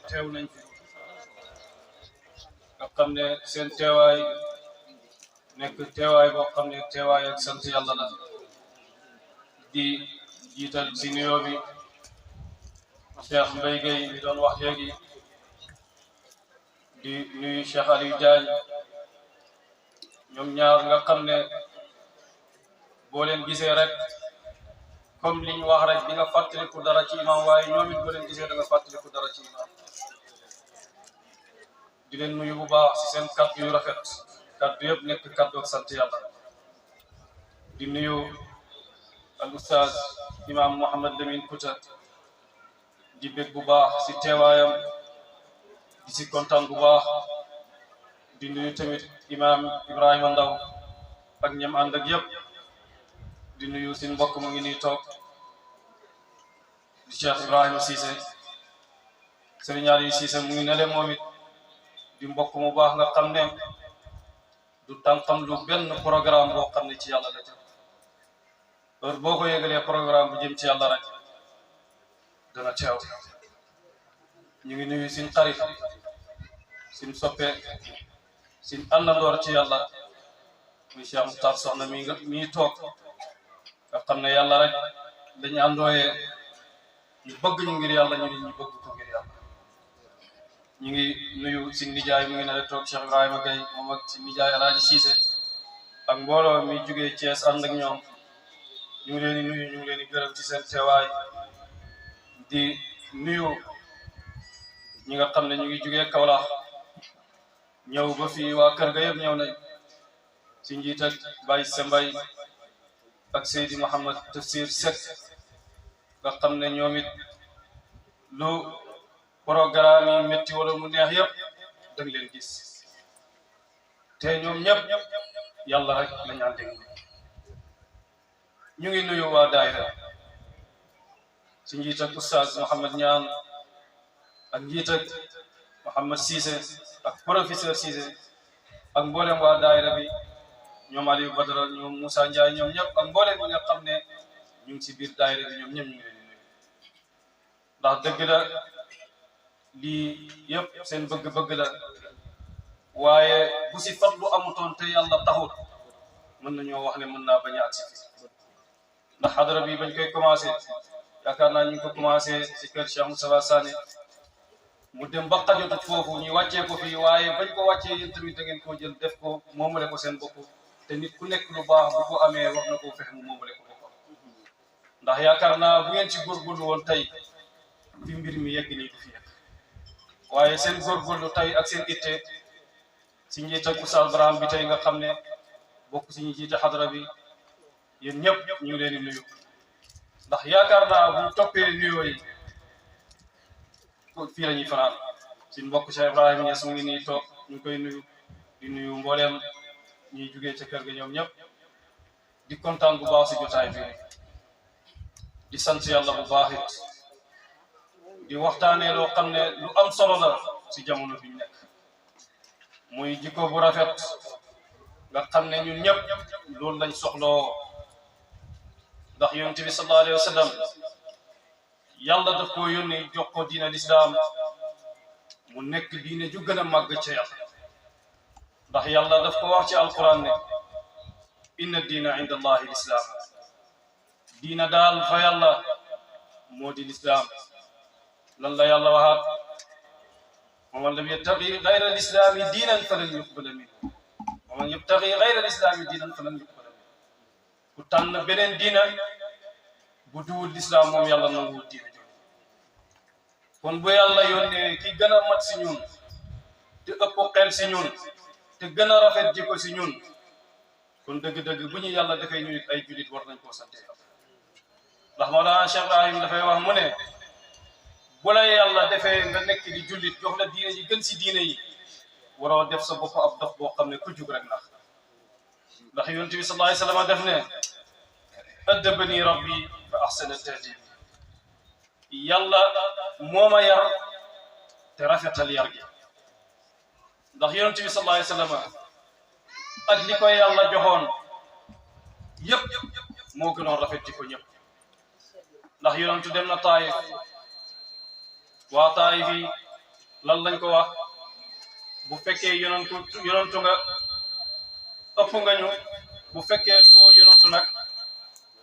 teew nañ fi nga xam ne seen teewaay nekk teewaay boo xam ne teewaay ak sant yàlla la di jiital si nuyoo bi Cheikh Mbaye Gueye mi doon wax léegi di nuyu Cheikh Aliou Diagne ñoom ñaar nga xam ne boo leen gisee rek comme liñ wax rek di nga fàttaliku dara ci imam waaye ñoom it boo leen gisee da nga fàttaliku dara ci imam di leen nuyu bu baax si seen kaddu yu rafet kaddu yëpp nekk kaddu ak sant yàlla di nuyu al oustaz imam Mouhamed Lamine Kouta di bég bu baax si teewaayam di si kontaan bu baax di nuyu tamit imam Ibrahima Ndaw ak ñam ànd ak yëpp di nuyu suñu mbokk mu ngi nii toog di Cheikh Ibrahima Cissé Serigne Aliou Cissé mu ngi ne leen moom it di mbokk mu baax nga xam ne du tànkam lu benn programme boo xam ne ci yàlla la jëm heure boo ko yëgalee programme bu jëm ci yàlla rek dana teew ñu ngi nuyu suñu xarit suñu soppe suñu àndandoor ci yàlla muy Cheikh Moutar Soxna mi toog nga xam ne yàlla rek dañu àndooyee ñu bëgg ñu ngir yàlla ñu nit ñu bëgg ko ngir yàlla ñu ngi nuyu si nijaay mu ngi ne toog Cheikh Ibrahima Gueye moom ak si nijaay Alaaji Cissé ak mbooloo mi jugee Thiès ànd ak ñoom ñu ngi leen di nuyu ñu ngi leen di gërëm ci seen teewaay di nuyu ñi nga xam ne ñu ngi jugee Kaolack ñëw ba fii waa kër ga yëpp ñëw nañ si njiit ak Baye Sembay ak Seydi Mouhamed Tafsir Seck nga xam ne ñoom it lu programme yi métti wala mu neex yëpp da nga leen gis te ñoom ñëpp yàlla rek la ñu ànd ñu ngi nuyu waa daayira si njiit ak oustaz Mouhamed Ñaan ak njiit ak Mouhamed Cissé ak professeur Cissé ak mboolem waa daayira bi ñoom Aliou Badara ñoom Moussa Ndiaye ñoom ñëpp ak mboolem ñi nga xam ne ñu ngi si biir daayira bi ñoom ñëpp ñu ngi leen di nuyu ndax dëgg la lii yëpp seen bëgg-bëgg la waaye bu si fatlu amutoon te yàlla taxul mën nañoo wax ne mën naa bañ a agsi ndax xadara bi bañ koy commencé yaakaar naa ñu ngi ko commencé si kër Cheikh Moustapha Sané mu dem ba xajotut foofu ñu wàccee ko fii waaye bañ ko wàccee yéen tamit da ngeen koo jël def ko moomale ko seen bopp te nit ku nekk lu baax bu ko amee wax na koo fexe mu moomale ko boppam ndax yaakaar naa bu ngeen ci góorgóorlu woon tey fi mbir mi yegg nii du fi yegg waaye seen góorgóorlu tey ak seen itte si njiit ak Oustaz Braham bi tey nga xam ne bokk si ñu jiite xadara bi yéen ñëpp ñu ngi leen di nuyu ndax yaakaar naa bu ñu toppee nuyoo yi fii la ñuy fanaan si mbokk Cheikh Ibrahima Niass mu ngi nii toog ñu ngi koy nuyu di nuyu mbooleem ñuy jugee ca kër ga ñoom ñëpp di kontaan bu baax si jotaay bi di sant yàlla bu baax it di waxtaanee loo xam ne lu am solo la si jamono bi ñu nekk muy jikko bu rafet nga xam ne ñun ñëpp loolu lañ soxloo ndax yonent bi sallallahu alayhi wa sallam yàlla daf koo yónni jox ko diina lislaam mu nekk diine ju gën a màgg ca yàlla ndax yàlla daf ko wax ci alquran ne inna diina inda allahi lislaam diina daal fa yàlla moo di lislaam lan la yàlla waxaat wa man lam yabtaghi gayra lislaami diinan falan yuqbala minhu wa man yabtaghi gayra lislaami diinan falan yuqbala minhu ku tànn beneen diina bu duwul lislaam moom yàlla nanguwul diina jooju kon bu yàlla yónnee ki gën a mat si ñun te ëpp xel si ñun te gën a rafet jikko si ñun kon dëgg-dëgg bu ñu yàlla dafay ñu nit ay julit war nañ koo sante yàlla ndax Mawlana Cheikh Ibrahim dafay wax mu ne bu la yàlla defee nga nekk di jullit jox la diine yi gën si diine yi waroo def sa bopp ab dox boo xam ne ku jug rek ndax yonent bi sallallahu alayhi wa sallam def ne addabani rabbi fa ahsana ta'dib yàlla moo ma yar te rafetal yar gi ndax yonent bi sallallahu alayhi wa sallam ak li koy yàlla joxoon yëpp moo gënoon rafet ci ko ñëpp ndax yonentu dem na Taayif waa Taayif yi lan lañ ko wax bu fekkee yonantu nga ëpp nga ñu bu fekkee doo yonantu nag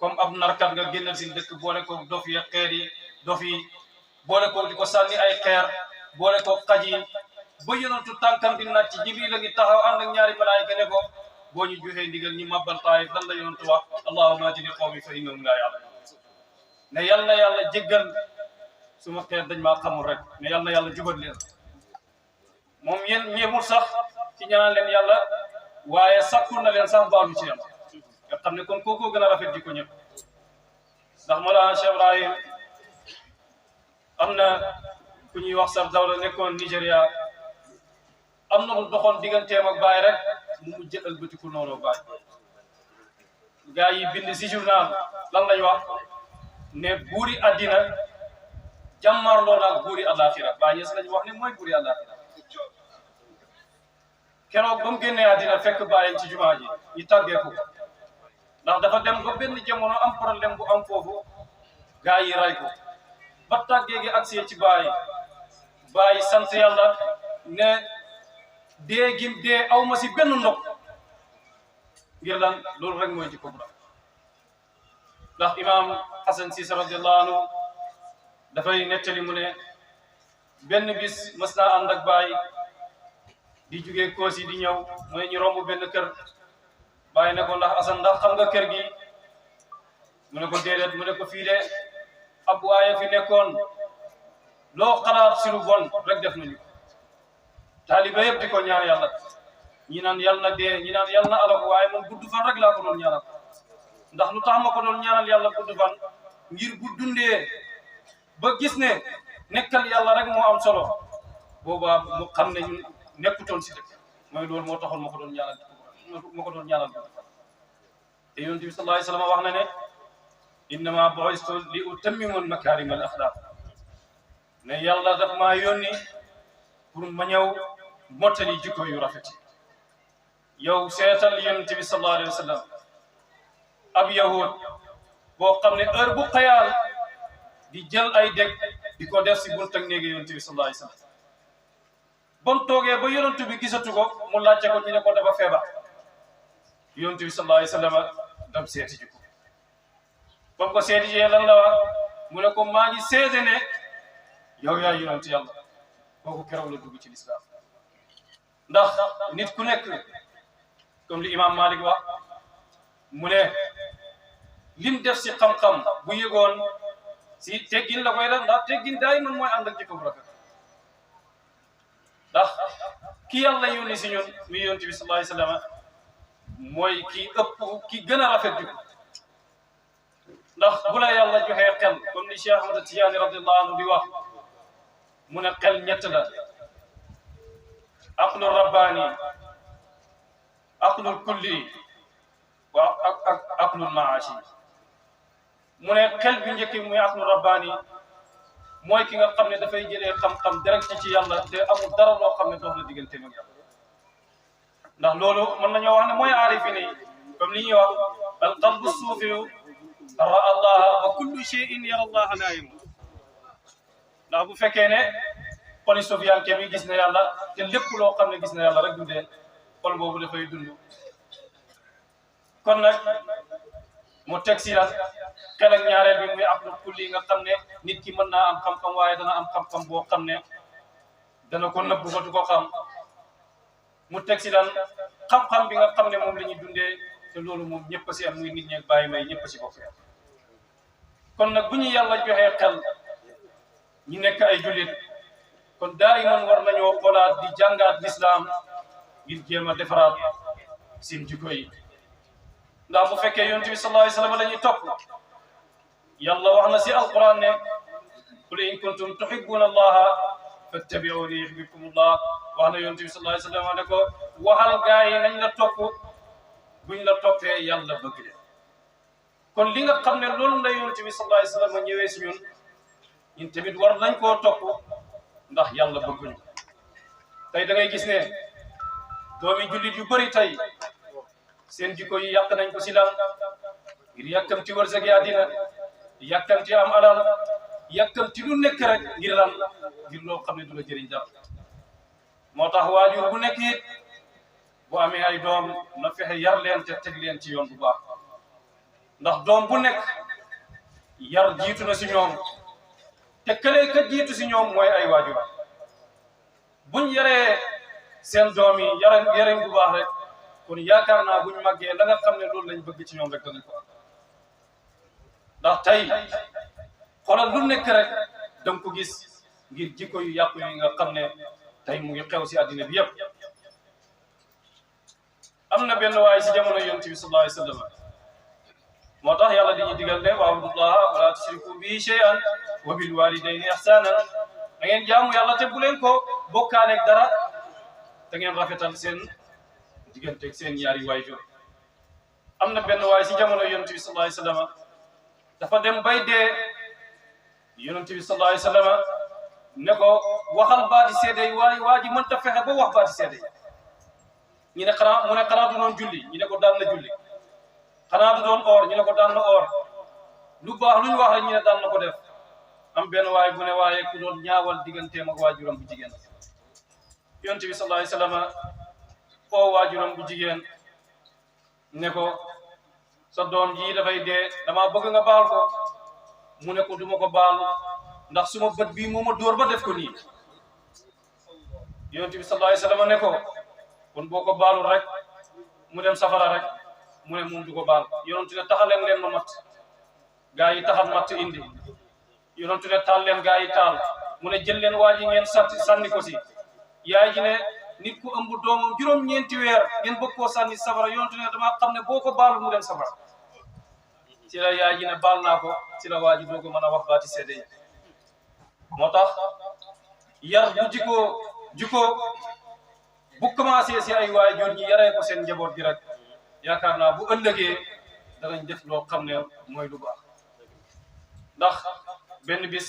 comme ab narkat nga génnal si dëkk boole ko dof yi xeer yi dof yi boole ko di ko sànni ay xeer boole ko xaj yi ba yonantu tànkam di naaj ci Jibril la ngi taxaw ànd ak ñaari malaayika ne ko boo ñu joxee ndigal ñi mabbal Taayif lan la yonantu wax allahumma ahdini qawmi fa innahum laa ya'lamuun ne yal na yàlla jéggal suma xeet dañ maa xamul rek ne yal na yàlla jubal leen moom yéen ñeemul sax ci ñaan leen yàlla waaye sakkul na leen sax baalu ci yàlla nga xam ne kon kookoo gën a rafet di ko ñëpp ndax Mawlana Cheikh Ibrahim am na ku ñuy wax Sar Dawla nekkoon Nigéria am na lu doxoon digganteem ak Baay rek mu mujj ëlbatiku noonu Baay gaa yi bind si journal lan lañ wax ne buuri àddina jàmmarloo naag buuri àllaaxira Baay Ñas lañ wax ne mooy buuri àllaaxira keroog ba mu génnee àddina fekk Baay ci jumaa ji ñu tàggee ko ndax dafa dem ba benn jamono am problème bu am foofu gaa yi ray ko ba tàggee gi agsee ci Baay sant yàlla ne dee gim dee aw ma si benn ndox ngir lan loolu rek mooy jikko bu rafet ndax imaam Hasan Siise radiyallahu anhu dafay nettali mu ne benn bis mas naa ànd ak Baay di jugee Koosi di ñëw mooy ñu romb benn kër Baay ne ko ndax Hasan ndax xam nga kër gi mu ne ko déedéet mu ne ko fii de ab waaye fi nekkoon loo xalaat si lu bon rek def nañu taaliba yëpp di ko ñaan yàlla ñi naan yàlla na dee ñi naan yàlla na alako waaye moom gudd fan rek laa ko doon ñaanal ndax lu tax ma ko doon ñaanal yàlla gudd fan ngir bu dundee ba gis ne nekkal yàlla rek moo am solo boobaa mu xam ne ñun nekkutoon si dëkk mooy loolu moo taxoon ma ko doon ñaanal gudd fan te yonent bi sallallahu alayhi wa sallam wax na ne innama bu'istu li utammima makaarima al axlaaq ne yàlla daf maa yónni pour ma ñëw mottali jikko yu rafet yow seetal yonent bi sallallahu alayhi wa sallam ab yahud boo xam ne heure bu xëyaan di jël ay dég di ko def si bunt ak néegi yonent bi sallallahu alayhi wa sallam bon toogee ba yonent bi gisatu ko mu laajte ko ñu ne ko dafa feebar yonent bi sallallahu alayhi wa sallam dam seeti ji ko ba mu ko seeti jee lan la wax mu ne ko maa ngi seede ne yow yaa yonent yàlla kooku keroog la dugg ci lislaam ndax nit ku nekk comme li imam Malik wax mu ne lim def si xam-xam bu yëgoon si teggin la koy def ndax teggin daay man mooy ànd ak jikko bu rafet ndax ki yàlla yónni si ñun muy yonent bi sallallahu alayhi wa sallam mooy ki gën a rafet jikko ndax bu la yàlla joxee xel comme ni Cheikh Ahmad Tijaani radiyallahu anhu di wax mu ne xel ñett la aqlu rabbaani aqlul kulli wa ak aqlul maashi mu ne xel bi njëkk muy aqlu rabbaani mooy ki nga xam ne dafay jëlee xam-xam direct ci yàlla te amul dara loo xam ne dox na diggante ak yàlla ndax loolu mën nañoo wax ne mooy aarifine yi comme li ñuy wax al qalbu suufiyu ra allaha wa kullu shay'in yara allaha naayim ndax bu fekkee ne xoli sofiyanke bi gis na yàlla te lépp loo xam ne gis na yàlla rek dundee xol boobu dafay dund kon nag mu teg si nag xel ak ñaareel bi muy aqlu kulli nga xam ne nit ki mën naa am xam-xam waaye dana am xam-xam boo xam ne dana ko nëbb ba du ko xam mu teg si daan xam-xam bi nga xam ne moom la ñuy dundee te loolu moom ñëpp si am muy nit ñeeg bàyyi may ñëpp si bokk kon nag bu ñu yàlla joxee xel ñu nekk ay jullit kon daayiman war nañoo xoolaat di jàngaat lislaam ngir jéem a defaraat seen jikko yi ndax bu fekkee yonent bi sallallahu alayhi wa sallam la ñuy topp yàlla wax na si alquran ne qul in kuntum tuhibbuna allaha fattabi'uni yuhbibkumullah wax na yonent bi sallallahu alayhi wa sallam ne ko waxal gaa yi nañ la topp buñ la toppee yàlla bëgg leen kon li nga xam ne loolu la yonent bi sallallahu alayhi wa sallam ñëwee si ñun tamit war nañ koo topp ndax yàlla bëgguñu tey da ngay gis ne doomi jullit yu bëri tey seen jikko yi yàq nañ ko si lan ngir yàkkamti wërsëg yi àddina yàkkamti am alal yàkkamti lu nekk rek ngir lan ngir loo xam ne du la jëriñ dara moo tax waajur bu nekk it bu amee ay doom na fexe yar leen te teg leen ci yoon bu baax ndax doom bu nekk yar jiitu na si ñoom te këlee ka jiitu si ñoom mooy ay waajur buñ yaree seen doom yi yareen bu baax rek kon yaakaar naa buñ màggee la nga xam ne loolu lañ bëgg ci ñoom rek danañ ko ndax tey xoolal lu nekk rek danga ko gis ngir jikko yu yàqu yi nga xam ne tey mu ngi xew si àddina bi yëpp am na benn waay si jamono yonent bi sallallahu alayhi wa sallam moo tax yàlla di ñu digal ne wa'budullaha wa la tushriku bihi shay'an wa bil walidayni ihsanan da ngeen jaamu yàlla te bu leen ko bokkaaleeg dara da ngeen rafetal seen digganteeg seen ñaari waajur am na benn waay si jamono yonent bi sallallahu alayhi wa sallam dafa dem bay dee yonent bi sallallahu alayhi wa sallam ne ko waxal baati seede yi waaye waa ji mënta fexe ba wax baati seede yi ñu ne xanaa mu ne xanaa du doon julli ñu ne ko daan na julli xanaa du doon or ñu ne ko daan na or lu baax lu ñu wax rek ñu ne daan na ko def am benn waay bu ne waaye ku doon ñaawal digganteem ak waajuram bu jigéen yonent bi sallallahu alayhi wa sallam oo waajuram bu jigéen ne ko sa doom ji dafay dee dama bëgg nga baal ko mu ne ko duma ko baal ndax suma bët bii moo ma dóor ba def ko nii yonent bi sallallahu alayhi wa sallam ne ko kon boo ko baalul rek mu dem safara rek mu ne moom du ko baal yonent ne taxaleen leen ma mat gaa yi taxal matt indi yonent ne taal leen gaa yi taal mu ne jël leen waa ji ngeen sànni ko si yaay ji ne nit ku ëmb doomam juróom-ñeenti weer ngeen bëgg koo sànni safara yonent ne damaa xam ne boo ko baalul mu dem safara ci la yaay ji ne baal naa ko ci la waa ji doo ko mën a wax baati seede yi moo tax yar bu jikko bu commencé si ay waajur ñi yaree ko seen njaboot gi rek yaakaar naa bu ëllëgee danañ def loo xam ne mooy lu baax ndax benn bis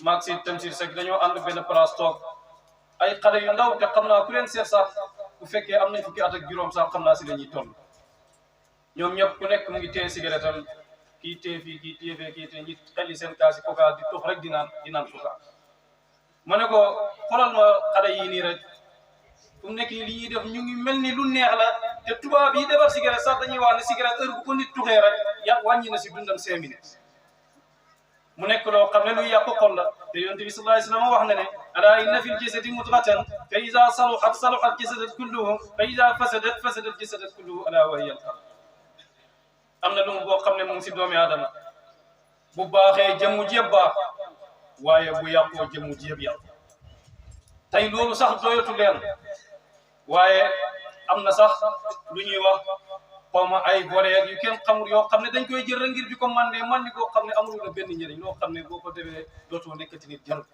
maag si Tamsir Seck dañoo ànd benn place toog ay xale yu ndaw te xam naa ku leen seet sax bu fekkee am nañ fukki at ak juróom sax xam naa si la ñuy toll ñoom ñëpp ku nekk mu ngi téye cigarette am kii téye fii kii téye fee kii téye ñi xelli seen kaasi coca di tox rek di naan coca ma ne ko xoolal ma xale yii nii rek fu mu nekk li ñuy def ñu ngi mel ni lu neex la te tubaab yi defar cigarette sax dañuy wax ne cigarette heure bu ko nit tuxee rek wàññi na si dundam 5 minutes mu nekk loo xam ne luy yàqu xol la te yonent bi sallallahu alayhi wa sallam wax na ne alaa inna fil jasadi mudghatan fa iza saluhat salaha al-jasadu kulluhu fa iza fasadat fasada al-jasadu kulluhu alaa wa hiya al-qalb am na lu mu boo xam ne mu ngi si doomi aadama bu baaxee jëmmu ji yëpp baax waaye bu yàqoo jëmmu ji yëpp yàqu tey loolu sax doyatu leen waaye am na sax lu ñuy wax xawma ay boole yu kenn xamul yoo xam ne dañ koy jël rek ngir di ko mandi koo xam ne amul la benn njëriñ loo xam ne boo ko defee dootoo nekkati nit jarul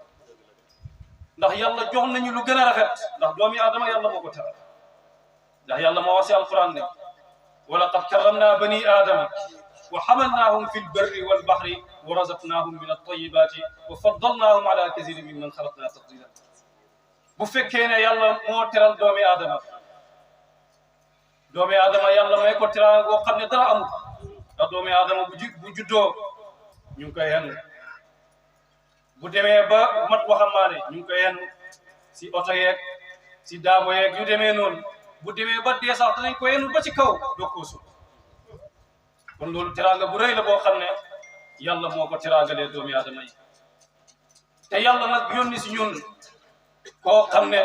ndax yàlla jox nañu lu gën a rafet ndax doomi aadama yàlla moo ko teral ndax yàlla moo wax si alquran ne wa laqad karramna bani aadama wa hamalnaahum fi lbarri walbahri wa razaqnaahum min at-tayyibati wa faddalnaahum ala kathirin mimman xalaqna tafdila bu fekkee ne yàlla moo teral doomi aadama yàlla may ko teral boo xam ne dara amul ndax doomi aadama bu juddoo ñu ngi koy yenn bu demee ba mat waxambaane ñu ngi koy yenn si oto yeeg si daabo yeeg yu demee noonu bu demee ba dee sax danañ ko yenn ba ci kaw doo ko suuf kon loolu teraanga bu rëy la boo xam ne yàlla moo ko teraangalee doomi aadama yi te yàlla nag yónni si ñun koo xam ne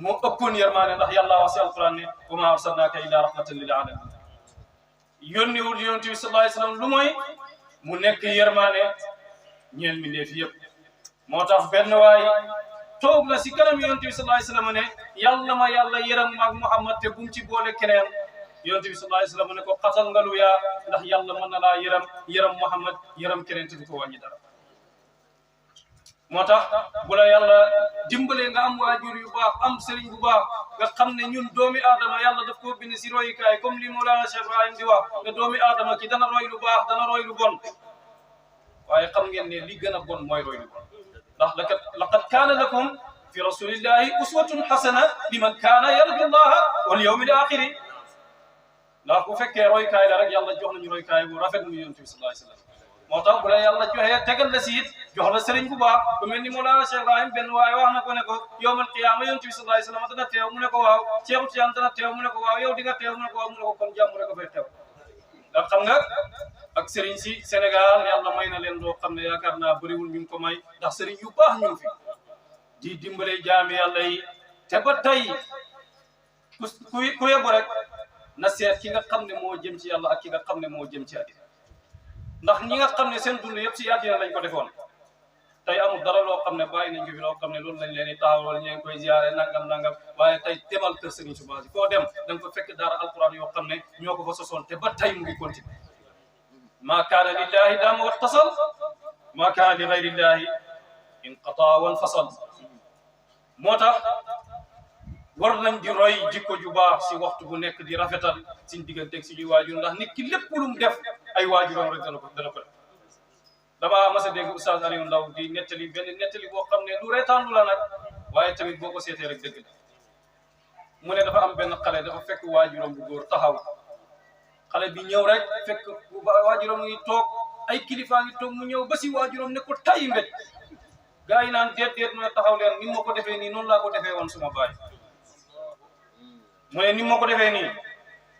moo ëppoon yërmaane ndax yàlla wax si alquran ne wa maa arsalnaaka illaa rahmatan lil alamin yónni wul yonent bi sallallahu alayhi wa sallam lu mooy mu nekk yërmaane ñeel mbindeef yëpp moo tax benn waay toog na si kanam yonent bi sallallahu alayhi wa sallam ne yàlla ma yàlla yërëm maag Muhammad te bu mu ci boole keneen yonent bi sallallahu alayhi wa sallam ne ko xatal nga lu yaa ndax yàlla mën na laa yërëm Muhammad yërëm keneen te du ko wàññi dara moo tax bu la yàlla dimbalee nga am waajur yu baax am sëriñ bu baax nga xam ne ñun doomi aadama yàlla daf koo bind si royukaay comme li Mawlana Cheikh Ibrahim di wax nga doomi aadama ki dana roy lu baax dana roy lu bon waaye xam ngeen ne li gën a bon mooy roy lu bon ndax laqad kaana lakum fi rasulillahi uswatun hasana liman kaana yarju llaha wal yawmil axiri ndax bu fekkee royukaay la rek yàlla jox nañu royukaay bu rafet mu yonent bi sallallahu alayhi wa sallam moo tax bu la yàlla joxee tegal la si it jox la sëriñ bu baax ku mel ni Mawlana Cheikh Ibrahim benn waaye wax na ko ne ko yawmal qiyaama yonent bi sallallahu alayhi wasallam dana teew mu ne ko waaw Cheikh Tidiane dana teew mu ne ko waaw yow di nga teew mu ne ko waaw mu ne ko kon jàmm rek a fay teew ndax xam nga ak sëriñ si Sénégal yàlla may na leen loo xam ne yaakaar naa bëriwul ñu ngi ko may ndax sëriñ yu baax ñu ngi fi di dimbale jaami yàlla yi te ba tey ku yebbu rek na seet ki nga xam ne moo jëm ci yàlla ak ki nga xam ne moo jëm ci àddina ndax ñi nga xam ne seen dund yëpp ci àddina lañ ko defoon tey amul dara loo xam ne bàyyi nañ ko fi loo xam ne loolu lañ leen di taxawal ñu ngi koy ziare nangam waaye tey demal kër Serigne Touba foo dem da nga fa fekk daara alquran yoo xam ne ñoo ko fa sosoon te ba tey mu ngi continué maa kaana lillahi daama wattasal maa kaana li gayrillahi inqataa wanfasal moo tax war nañ di roy jikko ju baax si waxtu bu nekk di rafetal suñ digganteeg suñuy waajur ndax nit ki lépp lu mu def ay waajuram rek dana ko def damaa mas a dégg Oustaz Aliou Ndaw di nettali benn nettali boo xam ne lu reetaandu la nag waaye tamit boo ko seetee rek dëgg la mu ne dafa am benn xale dafa fekk waajuram bu góor taxaw xale bi ñëw rek fekk waajuram ngi toog ay kilifaa ngi toog mu ñëw ba si waajuram ne ko tay mbéj gaa yi naan déet mu ne taxaw leen ni ma ko defee nii noonu laa ko defee woon suma baay mu ne ni ma ko defee nii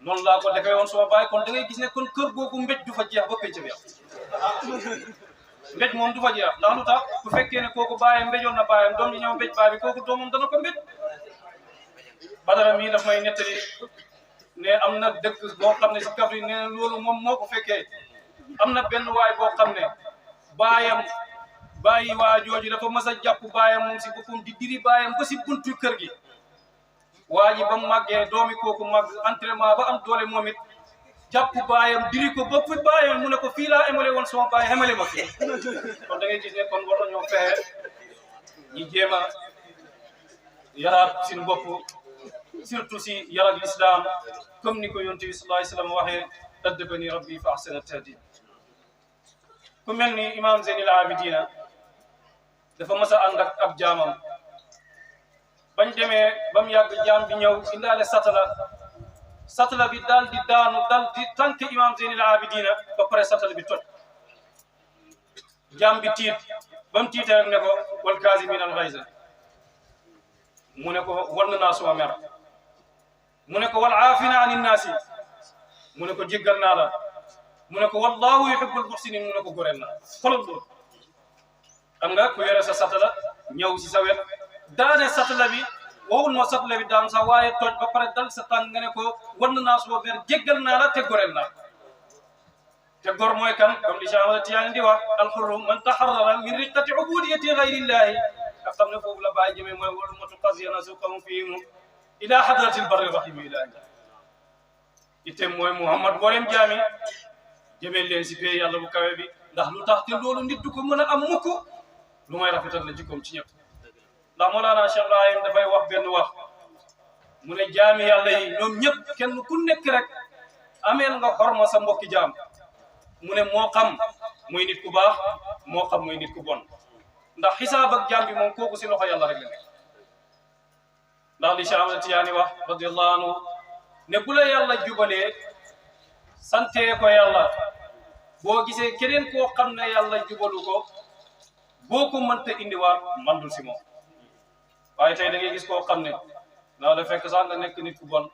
noonu laa ko defee woon suma baay kon da ngay gis ne kon kër googu mbéj du fa jeex ba pénc bi mbéj moom du fa jeex ndax lu tax bu fekkee ne kooku baayam mbéjoon na baayam doom ji ñëw mbéj baay bi kooku doomam dana ko mbéj Badara mii daf may nettali ne am na dëkk boo xam ne si Kaffrine ne loolu moom moo ko fekkee am na benn waay boo xam ne baayam bàyyi waa jooju dafa mas a jàpp baayam moom si boppam di diri baayam ba si buntu kër gi waa ji ba mu màggee doomi kooku màgg entraînement ba am doole moom it jàpp baayam diri ko ba fi baayam mu ne ko fii laa emale woon sama baay emale ma fii kon da ngay gis ne kon war nañoo fexe ñi jéem a yaraat suñu bopp surtout si yarat l'islam comme ni ko yonent bi sallallahu alayhi wasallam waxee addabani rabbi fa ahsana ta'dib ku mel ni imam Zeynil Abidina dafa mas a ànd ak ab jaamam bañ demee ba mu yàgg jaam bi ñëw indaale satala bi daal di daanu dal di tànk imam Zeynil Abidina ba pare satala bi toj jaam bi tiit ba mu tiitee rek ne ko wal kaazimiina al ghayza mu ne ko wan naa suma mer mu ne ko wal aafina ani nnaasi mu ne ko jéggal naa la mu ne ko wallahu yuhibbul muhsinin mu ne ko goreel naa xoolal loolu xam nga ku yore sa satala ñëw si sa wet daane satala bi waxul moo satala bi daan sax waaye toj ba pare dal sa tànk nga ne ko wan naa suma mer jéggal naa la te goreel naa te gor mooy kan comme li Cheikh Ahmad Tidiane di wax alxurru man taharrara min riqqati ubudiyati ghayrillahi nga xam ne foofu la bàyyi jëmee mooy wal matu qasiyana suqahum fihim ila hadratil barri rahim ilahi itam mooy Muhammad mboolem jaami jëmee leen si pay yàlla bu kawe bi ndax lu tax te loolu nit du ko mën a am mukk lu may rafetal la jikkoom ci ñëpp ndax Mawlana Cheikh Ibrahim dafay wax benn wax mu ne jaami yàlla yi ñoom ñëpp kenn ku nekk rek ameel nga xorma sa mbokki jaam mu ne moo xam muy nit ku baax moo xam muy nit ku bon ndax xisaab ak jaam bi moom kooku si loxo yàlla rek la nekk ndax li Cheikh Ahmad Tidiane wax radiyallahu anhu ne bu la yàlla jubalee sante ko yàlla boo gisee keneen koo xam ne yàlla jubalu ko boo ko mënta indiwaat mandul si moom waaye tey da ngay gis koo xam ne naa la fekk sax nga nekk nit ku bon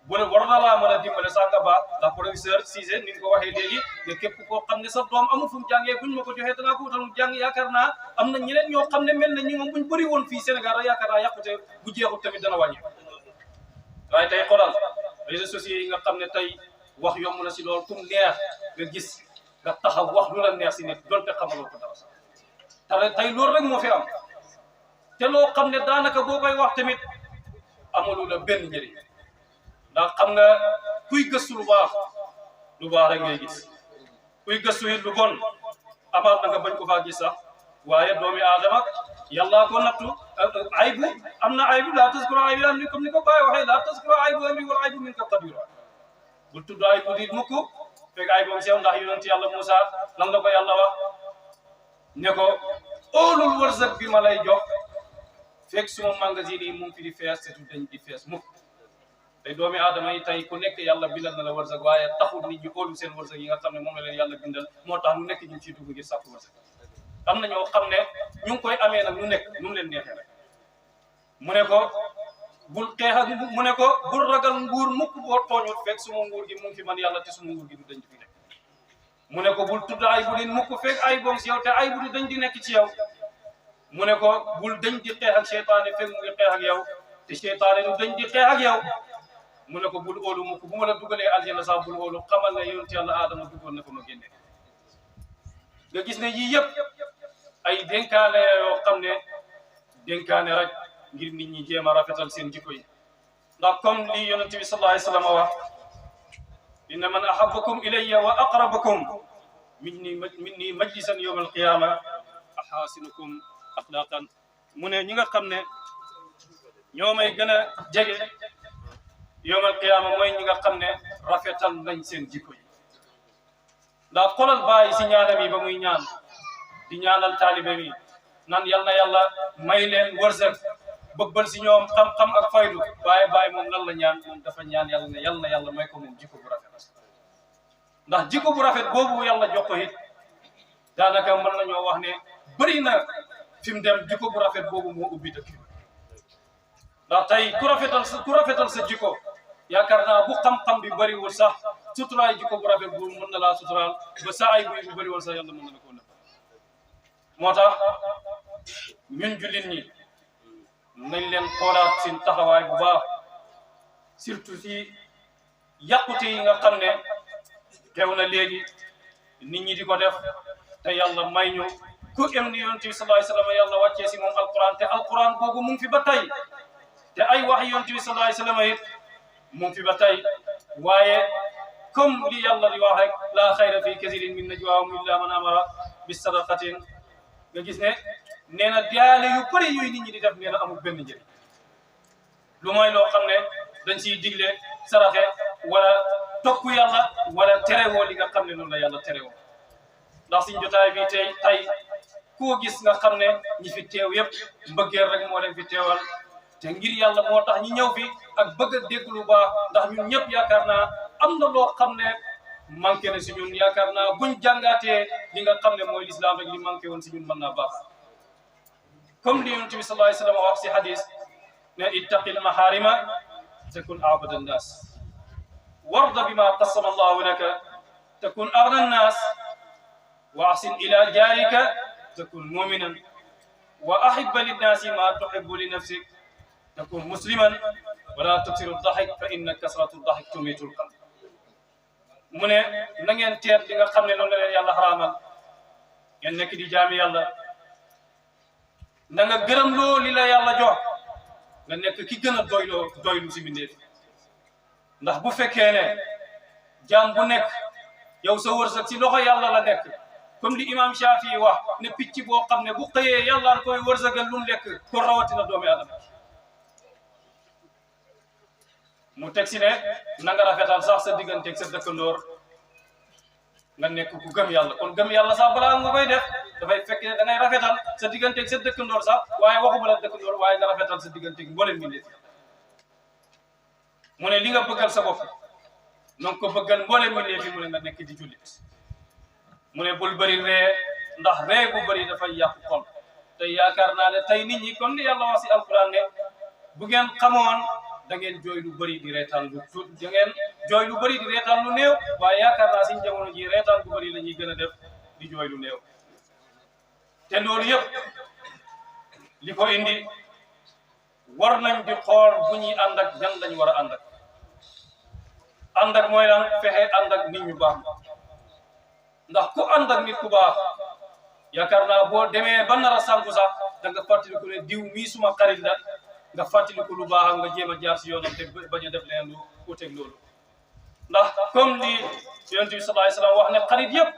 bu ne war na laa mën a dimbale sax nga baax ndax professeur Cissé ni nga ko waxee léegi ne képp koo xam ne sa doom amul fu mu jàngee buñ ma ko joxee danaa ko wutal mu jàng yaakaar naa am na ñeneen ñoo xam ne mel na ñu moom buñ bëri woon fii Sénégal rek yaakaar naa yàqute bu jeexul tamit dana wàññi waaye tey xoolal réseaux sociaux yi nga xam ne tey wax yomb na si loolu kum neex nga gis nga taxaw wax lu la neex si nit donte xamaloo ko dara sax te tey loolu rek moo fi am te loo xam ne daanaka boo koy wax tamit amalu la benn njëriñ ndax xam nga kuy gëstu lu baax rek ngay gis kuy gëstu it lu bon amaat na nga bañ ko faa gis sax waaye doomi aadama yàlla ko nattu aybu am na aybu laa taskura aybu am ni comme ni ko Baye waxee laa taskura aybu amri wal aybu min ka kabira bul tudd aybu di mukk fekk aybu am sew ndax yonent yàlla Moussa lan la ko yàlla wax ne ko óolul wërsëg bi ma lay jox fekk suma magasin yi mu ngi fi di fees te du dañ di fees mukk tey doomi aadama yi tey ku nekk yàlla bindal na la wërsëg waaye taxul nit ñi óolu seen wërsëg yi nga xam ne moom la leen yàlla bindal moo tax nu nekk ñu ciy dugg ngir sàkku wërsëg am na ñoo xam ne ñu ngi koy amee nag nu nekk nu mu leen neexee rek mu ne ko bul xeex ak mu ne ko bul ragal nguur mukk boo tooñul fekk suma nguur gi mu ngi fi man yàlla te suma nguur gi du dañ di fi nekk mu ne ko bul tudd ay bu din mukk fekk ay boom si yow te ay bu di dañ di nekk ci yow mu ne ko bul dañ di xeex ak seytaane fekk mu ngi xeex ak yow te seytaane du dañ di xeex ak yow mu ne ko bul óolu mukk bu ma la dugalee aljana sax bul óolu xamal ne yonent yàlla aadama duggoon na ko ma génne nga gis ne yii yëpp ay dénkaane yoo xam ne dénkaane rek ngir nit ñi jéem a rafetal seen jikko yi ndax comme li yonent bi sallallahu alayhi wa sallam wax inna man ahabbakum ilayya wa aqrabakum minni majlisan yawm alqiyama ahasinukum axlaqan mu ne ñi nga xam ne ñoo may gën a jege yawm alqiyama mooy ñi nga xam ne rafetal nañ seen jikko yi ndax xoolal bàyyi si ñaanam yi ba muy ñaan di ñaanal taalibe mi nan yal na yàlla may leen wërsëg bëbbal si ñoom xam-xam ak faydu waaye bàyyi moom lan la ñaan moom dafa ñaan yàlla ne yal na yàlla may ko moom jikko bu rafet ndax jikko bu rafet boobu yàlla jox ko it daanaka mën nañoo wax ne bëri na fi mu dem jikko bu rafet boobu moo ubbi dëkk ndax tey ku rafetal sa jikko yaakaar naa bu xam-xam bi bëriwul sax suturaay jikko bu rafet boobu mën na laa suturaal ba sa ay buy bu bëriwul sax yàlla mën na la ko nëbb moo tax ñun jullit ñi nañ leen xoolaat seen taxawaay bu baax surtout si yàqute yi nga xam ne xew na léegi nit ñi di ko def te yàlla may ñu ku em ni yonent bi sallallahu alayhi wa sallam yàlla wàccee si moom alquran te alquran boobu mu ngi fi ba tey te ay wax yonent bi sallallahu alayhi wa sallam it mu ngi fi ba tey waaye comme li yàlla di wax rek laa xayra fi kasirin min najwaahum illa man amara bi sadaqatin nga gis ne nee na diyaale yu bëri yooyu nit ñi di def nee na amul benn njëriñ lu mooy loo xam ne dañ siy digle saraxe wala topp yàlla wala terewoo li nga xam ne noonu la yàlla terewoo ndax suñ jotaay bi tey koo gis nga xam ne ñi fi teew yëpp mbëggeel rek moo leen fi teewal te ngir yàlla moo tax ñi ñëw fi ak bëgg a dégg lu baax ndax ñun ñëpp yaakaar naa am na loo xam ne manqué na si ñun yaakaar naa buñ jàngaatee li nga xam ne mooy lislaam rek li manqué woon si ñun mën naa baax comme li yonent bi sallallahu alayhi wa sallam wax si hadis ne ittaqil maharima takun abada annas warda bima qassama allahu laka takun aghna annas wa ahsin ila jarika takun muminan wa ahibba linnasi ma tuhibbu li nafsik takun musliman wala tuksiru dahik fa inna kasratu dahik tumitul qalb mu ne na ngeen teet li nga xam ne noonu la leen yàlla xaraamal ngeen nekk di jaami yàlla na nga gërëm loo li la yàlla jox nga nekk ki gën a doylu si mbindeef ndax bu fekkee ne jaam bu nekk yow sa wërsëg si loxo yàlla la nekk comme li imam Shafi wax ne picc boo xam ne bu xëyee yàlla koy wërsëgal lu mu lekk ko rawatina doomi adama mu teg si ne na nga rafetal sax sa digganteeg sa dëkkandoor nga nekk ku gëm yàlla kon gëm yàlla sax balaa nga koy def dafay fekk ne da ngay rafetal sa digganteeg sa dëkkandoor sax waaye waxuma la dëkkandoor waaye nga rafetal sa digganteeg mboolem mbindeef mu ne li nga bëggal sa bopp na nga ko bëggal mboolem mbindeef yi mu ne nga nekk di jullit mu ne bul bëri ree ndax ree bu bëri dafay yàqu xol te yaakaar naa ne tey nit ñi comme li yàlla wax si alquran ne bu ngeen xamoon da ngeen jooy lu bëri di reetaan lu tuut da ngeen jooy lu bëri di reetaan lu néew waaye yaakaar naa suñ jamono ji reetaan bu bëri la ñuy gën a def di jooy lu néew te loolu yëpp li ko indi war nañ di xool bu ñuy ànd ak ñan lañ war a ànd ak mooy lan fexe ànd ak nit ñu baax ndax ku ànd ak nit ku baax yaakaar naa boo demee ba nar a sànku sax da nga fàttaliku ne diw mii suma xarit la nga fàttaliku lu baax nga jéem a jaar si yoonam te bañ a def leen lu uteeg loolu ndax comme li yonent bi sallallahu alayhi wa sallam wax ne xarit yëpp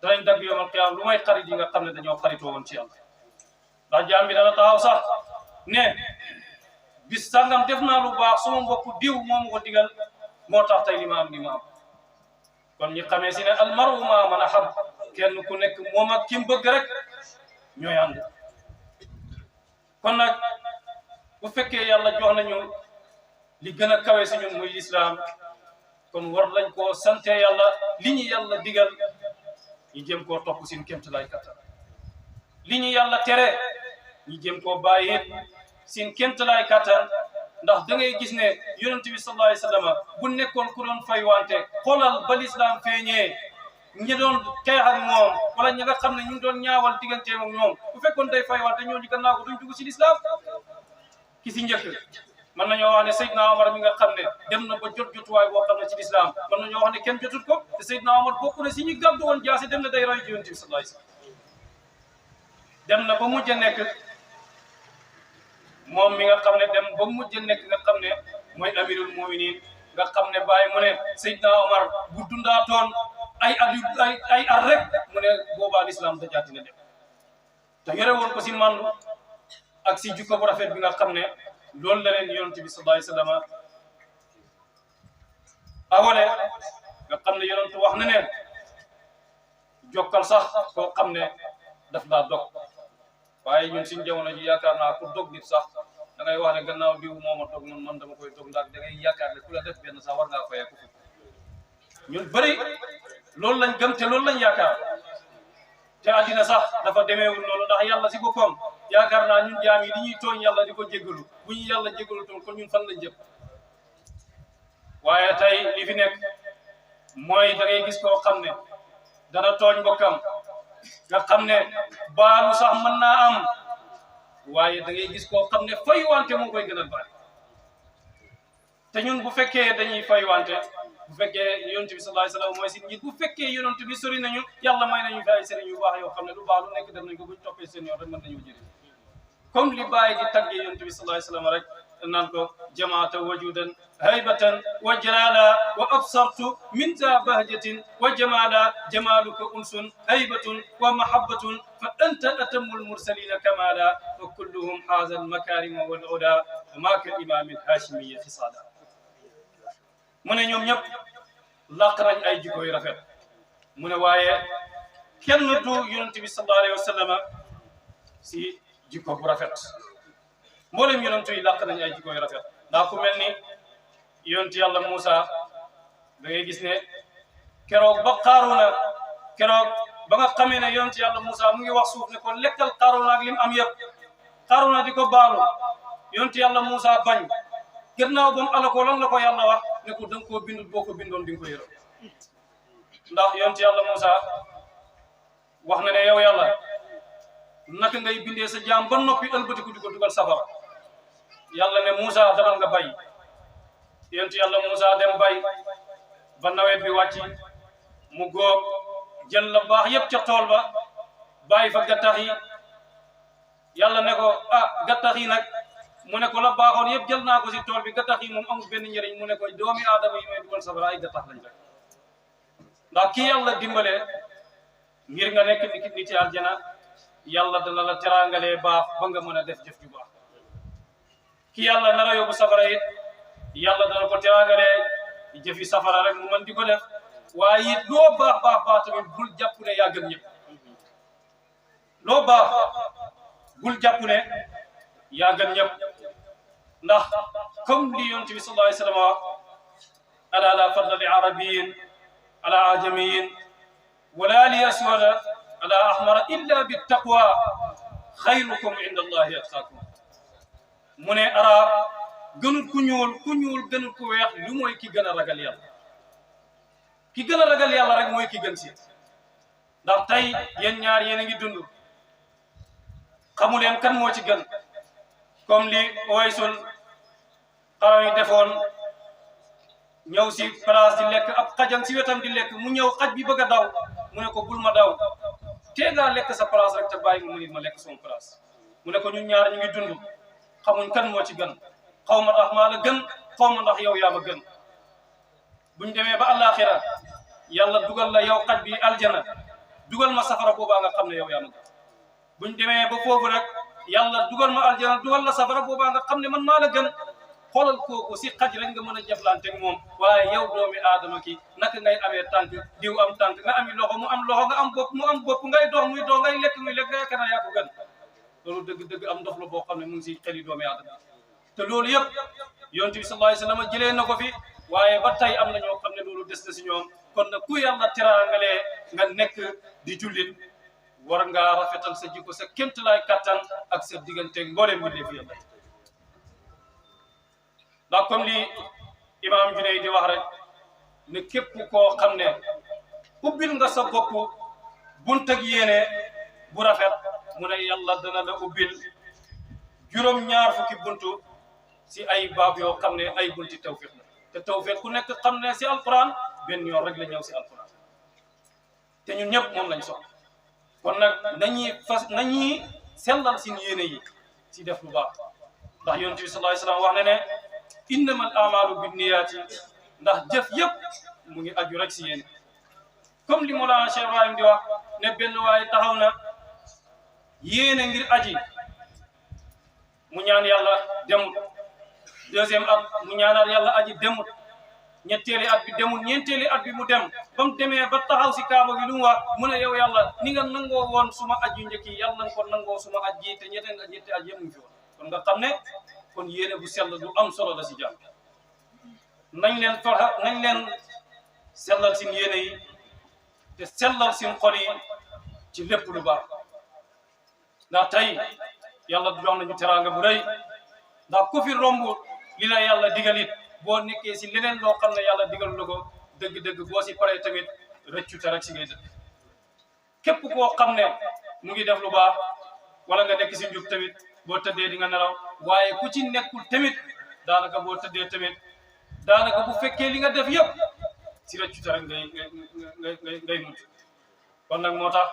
danañ dagg yawmal qiyaama lu may xarit yi nga xam ne dañoo xaritoo woon ci yàlla ndax jaam bi dana taxaw sax ne bis sàngam def naa lu baax suma mbokku diw moo ma ko digal moo tax tey li ma am li ma am kon ñi xamee si ne almaru maa man ahab kenn ku nekk moom ak ki mu bëgg rek ñooy ànd kon nag bu fekkee yàlla jox nañu li gën a kawe si ñun muy lislaam kon war lañ koo sante yàlla li ñu yàlla digal ñu jëm koo topp sin kéemtalaay kattan li ñu yàlla tere ñu jëm koo bàyyi it sin kéemtalaay kattan ndax da ngay gis ne yonent bi sallallahu alayhi wa sallam bu nekkoon ku doon fay wante xoolal ba lislaam feeñee ñi doon xeex ak moom wala ñi nga xam ne ñu doon ñaawal digganteem ak ñoom bu fekkoon day fay wante ñooñu gannaaw ko duñ dugg si lislaam ki si njëkk mën nañoo wax ne Seydina Omar mi nga xam ne dem na ba jotuwaay boo xam ne ci lislaam mën nañoo wax ne kenn jotut ko te Seydina Omar bokk na si ñu gàddu woon jaasi dem na day roy ci yonent bi sallallahu alayhi wa sallam dem na ba mujj a nekk moom mi nga xam ne dem ba mujj a nekk nga xam ne mooy amirul muminin nga xam ne bàyyi mu ne Seydina Omar bu dundaatoon ay at rek mu ne boobaa lislaam dajaati na dem te yore woon ko si mandu ak si jukko bu rafet bi nga xam ne loolu la leen yonent bi sallallahu alayhi wa sallam awale nga xam ne yonent wax na ne jokkal sax koo xam ne daf laa dog waaye ñun suñ jamono ji yaakaar naa ku dog nit sax da ngay wax ne gannaaw diw mooma dog noonu man dama koy dog ndax da ngay yaakaar ne ku la def benn sax war ngaa fayeeku ñun bëri loolu lañ gëm te loolu lañ yaakaar te àddina sax dafa demeewul loolu ndax yàlla si boppam yaakaar naa ñun jaam yi di ñuy tooñ yàlla di ko jéggalu bu ñu yàlla jéggalu toon kon ñun fan lañ jëm waaye tey li fi nekk mooy da ngay gis koo xam ne dana tooñ mbokkam nga xam ne baalu sax mën naa am waaye da ngay gis koo xam ne fay wante moo koy gënal baal te ñun bu fekkee dañuy fay wante bu fekkee yonent bi sallallahu alayhi wasallam mooy si njiit bu fekkee yonent bi sori nañu yàlla may nañu fi ay sëriñ yu baax yoo xam ne lu baax lu nekk def nañ ko buñ toppee seen yoon rek mën nañu jëriñ comme li bàyyi di taggee yonent bi sallallahu alayhi wasallam rek naan ko jamaata wajudan haybatan wa jalala wa absartu min za bahjatin wa jamala jamaluka unsun haybatun wa mahabbatun fa anta atammul mursalina kamala wa kulluhum haza al makarima wal uda wa ma ka imam al hashimiyya xisada mu ne ñoom ñëpp làq nañ ay jikko yu rafet mu ne waaye kenn du yonent bi sallallahu alayhi wa sallam si jikko bu rafet mboolem yonent yi làq nañ ay jikko yu rafet ndax ku mel ni yonent yàlla Moussa da ngay gis ne keroog ba Qaaruna keroog ba nga xamee ne yonent yàlla Moussa mu ngi wax suuf ne ko lekkal Qaaruna ak lim am yëpp Qaaruna di ko baalu yonent yàlla Moussa bañ gannaaw ba mu ala ko lan la ko yàlla wax ne ko da nga koo bindul boo ko bindoon di nga ko yërëm ndax yonent yàlla Moussa wax na ne yow yàlla naka ngay bindee sa jaam ba noppi ëlbatiku di ko dugal safara yàlla ne Moussa demal nga bay yonent yàlla Moussa dem bay ba nawet bi wàcc mu góob jël la baax yëpp ca tool ba bàyyi fa gattax yi yàlla ne ko ah gattax yi nag mu ne ko la baaxoon yëpp jël naa ko si tool bi gattax yi moom amul benn njëriñ mu ne ko doomi aadama yi may dugal safara ay gattax lañ rek ndax kii yàlla dimbale ngir nga nekk nit aljana yàlla dana la teraangalee baax ba nga mën a def jëf ju baax ki yàlla nar a yóbbu safara it yàlla dana ko teraangalee jëfi safara rek mu mën di ko def waaye it loo baax tamit bul jàpp ne yaa gën ñëpp loo baax bul jàpp ne yaa gën ñëpp ndax comme li yonent bi sallallahu alayhi wa sallam ala la fadla li arabiyin ala ajamiyin wala li aswada ala ahmara illa bi taqwa xayrukum inda allahi atqakum mu ne arab gënul ku ñuul gënul ku weex lu mooy ki gën a ragal yàlla ki gën a ragal yàlla rek mooy ki gën si ndax tey yéen ñaar yéen a ngi dund xamu leen kan moo ci gën comme li Uwaysul Qarni defoon ñëw si place di lekk ab xajam si wetam di lekk mu ñëw xaj bi bëgg a daw mu ne ko bul ma daw tee ngaa lekk sa place rek te bàyyi ma nit ma lekk sama place mu ne ko ñun ñaar ñu ngi dund xamuñ kan moo ci gën xaw ma ndax maa la gën xaw ma ndax yow yaa ma gën buñ demee ba àllaaxira yàlla dugal la yow xaj bi aljana dugal ma safara boobaa nga xam ne yow yaa ma gën buñ demee ba foofu nag yàlla dugal ma aljana dugal la safara boobaa nga xam ne man maa la gën xoolal kooku si xaj rek nga mën a jëflante moom waaye yow doomi aadama ki naka ngay amee tànk diw am tànk nga ami loxo mu am loxo nga am bopp mu am bopp ngay dox muy dox ngay lekk muy lekk nga yaakaar naa yaa ko gën loolu dëgg-dëgg am ndox la boo xam ne mu ngi si xeli doomi aadama te loolu yëpp yonent bi sallallahu alayhi wasallam jëlee na ko fi waaye ba tey am na ñoo xam ne loolu des na si ñoom kon nag ku yàlla teraangalee nga nekk di jullit war ngaa rafetal sa jikko sa kéemtalaay kattan ak sa digganteeg mbooleem bi def yàlla ndax comme li imaam Junayd di wax rek ne képp koo xam ne ubbil nga sa bopp bunt ak yéene bu rafet mu ne yàlla dana la ubbil juróom-ñaar fukki buntu si ay baab yoo xam ne ay bunti tawfiq la te tawfiq ku nekk xam ne si alquran benn yoon rek la ñëw si alquran te ñun ñëpp moom lañ soxla kon nag nañuy sellal sin yéene yi si def lu baax ndax yonent bi sallallahu alayhi wasallam wax ne ne innamal a'malu binniyaati ndax jëf yëpp mu ngi aju rek si yéene comme li Mawlana Cheikh Ibrahim di wax ne benn waaye taxaw na yéene ngir aji mu ñaan yàlla demut deuxième at mu ñaanaat yàlla aji demut ñetteeli at bi demut ñeenteeli at bi mu dem ba mu demee ba taxaw si kaaba gi lu mu wax mu ne yow yàlla ni nga nangoo woon suma aj yu njëkk yi yàlla nga ko nangoo suma aj ji te ñetti aj yëpp mu fi woon kon nga xam ne kon yéene bu sell du am solo la si jàmm nañ leen sellal sin yéene yi te sellal sin xol yi ci lépp lu baax ndax tey yàlla jox nañu teraanga bu rëy ndax ku fi romb li la yàlla digalit boo nekkee si leneen loo xam ne yàlla digalu la ko dëgg-dëgg boo si paree tamit rëccu te rek si ngay dëkk képp koo xam ne mu ngi def lu baax wala nga nekk si njub tamit boo tëddee di nga nelaw waaye ku ci nekkul tamit daanaka boo tëddee tamit daanaka bu fekkee li nga def yëpp si rëccu te rek ngay mucc kon nag moo tax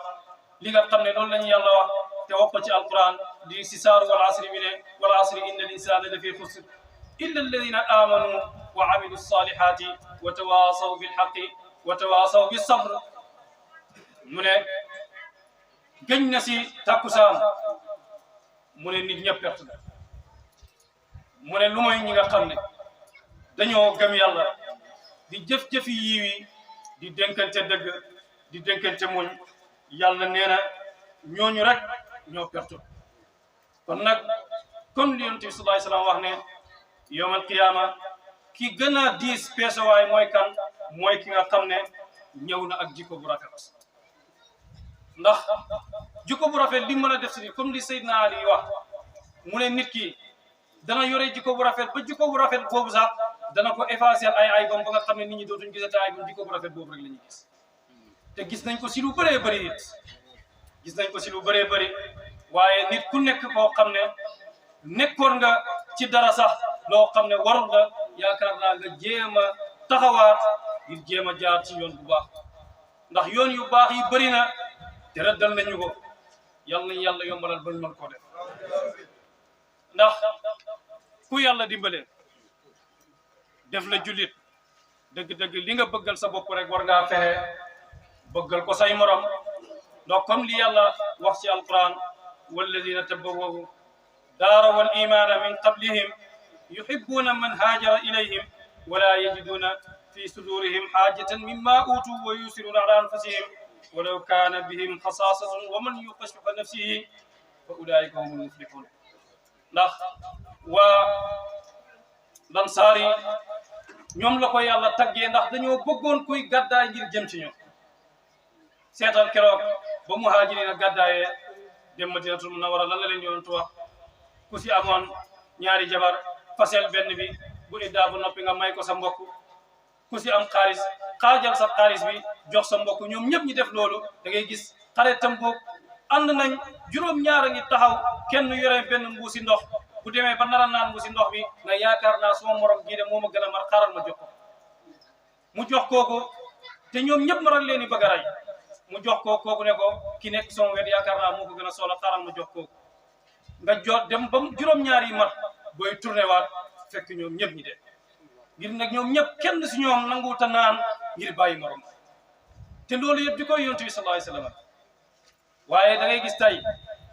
li nga xam ne loolu la ñu yàlla wax te wax ko ci alquran di si saaru wal asri mi ne wal asri inna al insana la fi xusr illa alladina amanu wa amilu salihati wa tawasaw bil haqqi wa tawasaw bis sabr mu ne gëñ na si takkusaan mu ne nit ñëpp perte na mu ne lu mooy ñi nga xam ne dañoo gëm yàlla di jëf-jëfi yiwi di dénkante dëgg di dénkante muñ yàlla nee na ñooñu rek ñoo perte kon nag comme li yonent bi sallallahu alayhi wasallam wax ne yawmal qiyaama ki gën a diis peesewaay mooy kan mooy ki nga xam ne ñëw na ak jikko bu rafet ndax jikko bu rafet li mën a def si comme li Seydina Ali wax mu ne nit ki dana yore jikko bu rafet ba jikko bu rafet boobu sax dana ko effacer ay aybam ba nga xam ne nit ñi dootuñ gisate aybam jikko bu rafet boobu rek la ñuy gis te gis nañ ko si lu bëree bëri it gis nañ ko si lu bëree bëri waaye nit ku nekk koo xam ne nekkoon nga ci dara sax loo xam ne warul la yaakaar naa nga jéem a taxawaat ngir jéem a jaar ci yoon bu baax ndax yoon yu baax yi bëri na te rëddal nañu ko yal nañ yàlla yombalal bañ mën koo def ndax ku yàlla dimbale def la jullit dëgg-dëgg li nga bëggal sa bopp rek war ngaa fexe bëggal ko say morom donc comme li yàlla wax ci alquran walladina tabawwa'u daara wal imana min qablihim yuhibbuna man haajara ilayhim wala yajiduna fi sudurihim haajatan mimma utu wa yusiruna ala anfusihim walaw kana bihim xasaasatun wa man yuqa shuhha nafsihi fa ulaika humul muflihun ndax waa lansaar yi ñoom la ko yàlla taggee ndax dañoo bëggoon kuy gàddaay ngir jëm ci ñoom seetal keroog ba muhaajiriina gàddaayee dem Madinatul Munawwara lan la leen yonentu wax ku si amoon ñaari jabar fasel benn bi bu iddaa bu noppi nga may ko sa mbokk ku si am xaalis xaajal sa xaalis bi jox sa mbokk ñoom ñëpp ñi def loolu da ngay gis xaritam boobu ànd nañ juróom-ñaar a ngi taxaw kenn yore benn mbuusi ndox bu demee ba nara naan mbuusi ndox bi nga yaakaar naa suma morom gii de moo ma gën a mar xaaral ma jox ko mu jox kooku te ñoom ñëpp maral leen i bëgg a rey mu jox ko kooku ne ko ki nekk sama wet yaakaar naa moo ko gën a soxla xaaral ma jox kooku nga jot dem ba juróom-ñaar yi mat booy tourné waat fekk ñoom ñëpp ñi de ngir nag ñoom ñëpp kenn si ñoom nanguwut a naan ngir bàyyi morom te loolu yëpp di koy yonent bi sallallahu alayhi wasallam waaye da ngay gis tey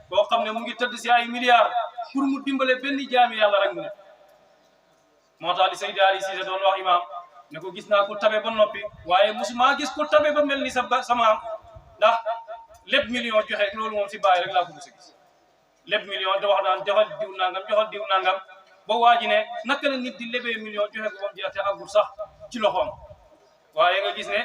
boo xam ne mu ngi tëdd si ay milliards pour mu dimbale benn jaami yàlla rek mu ne moo tax li Seydi Ali Cissé doon wax imam ne ko gis naa ko tabe ba noppi waaye musuma gis ko tabe ba mel ni sama am ndax lépp million joxe loolu moom si bàyyi rek laa ko mos a gis lépp million da wax naan joxal diw nangam ba waa ji ne naka la nit di lebee million joxe ko ba mu jeex te àggul sax ci loxoom. waaye nga gis ne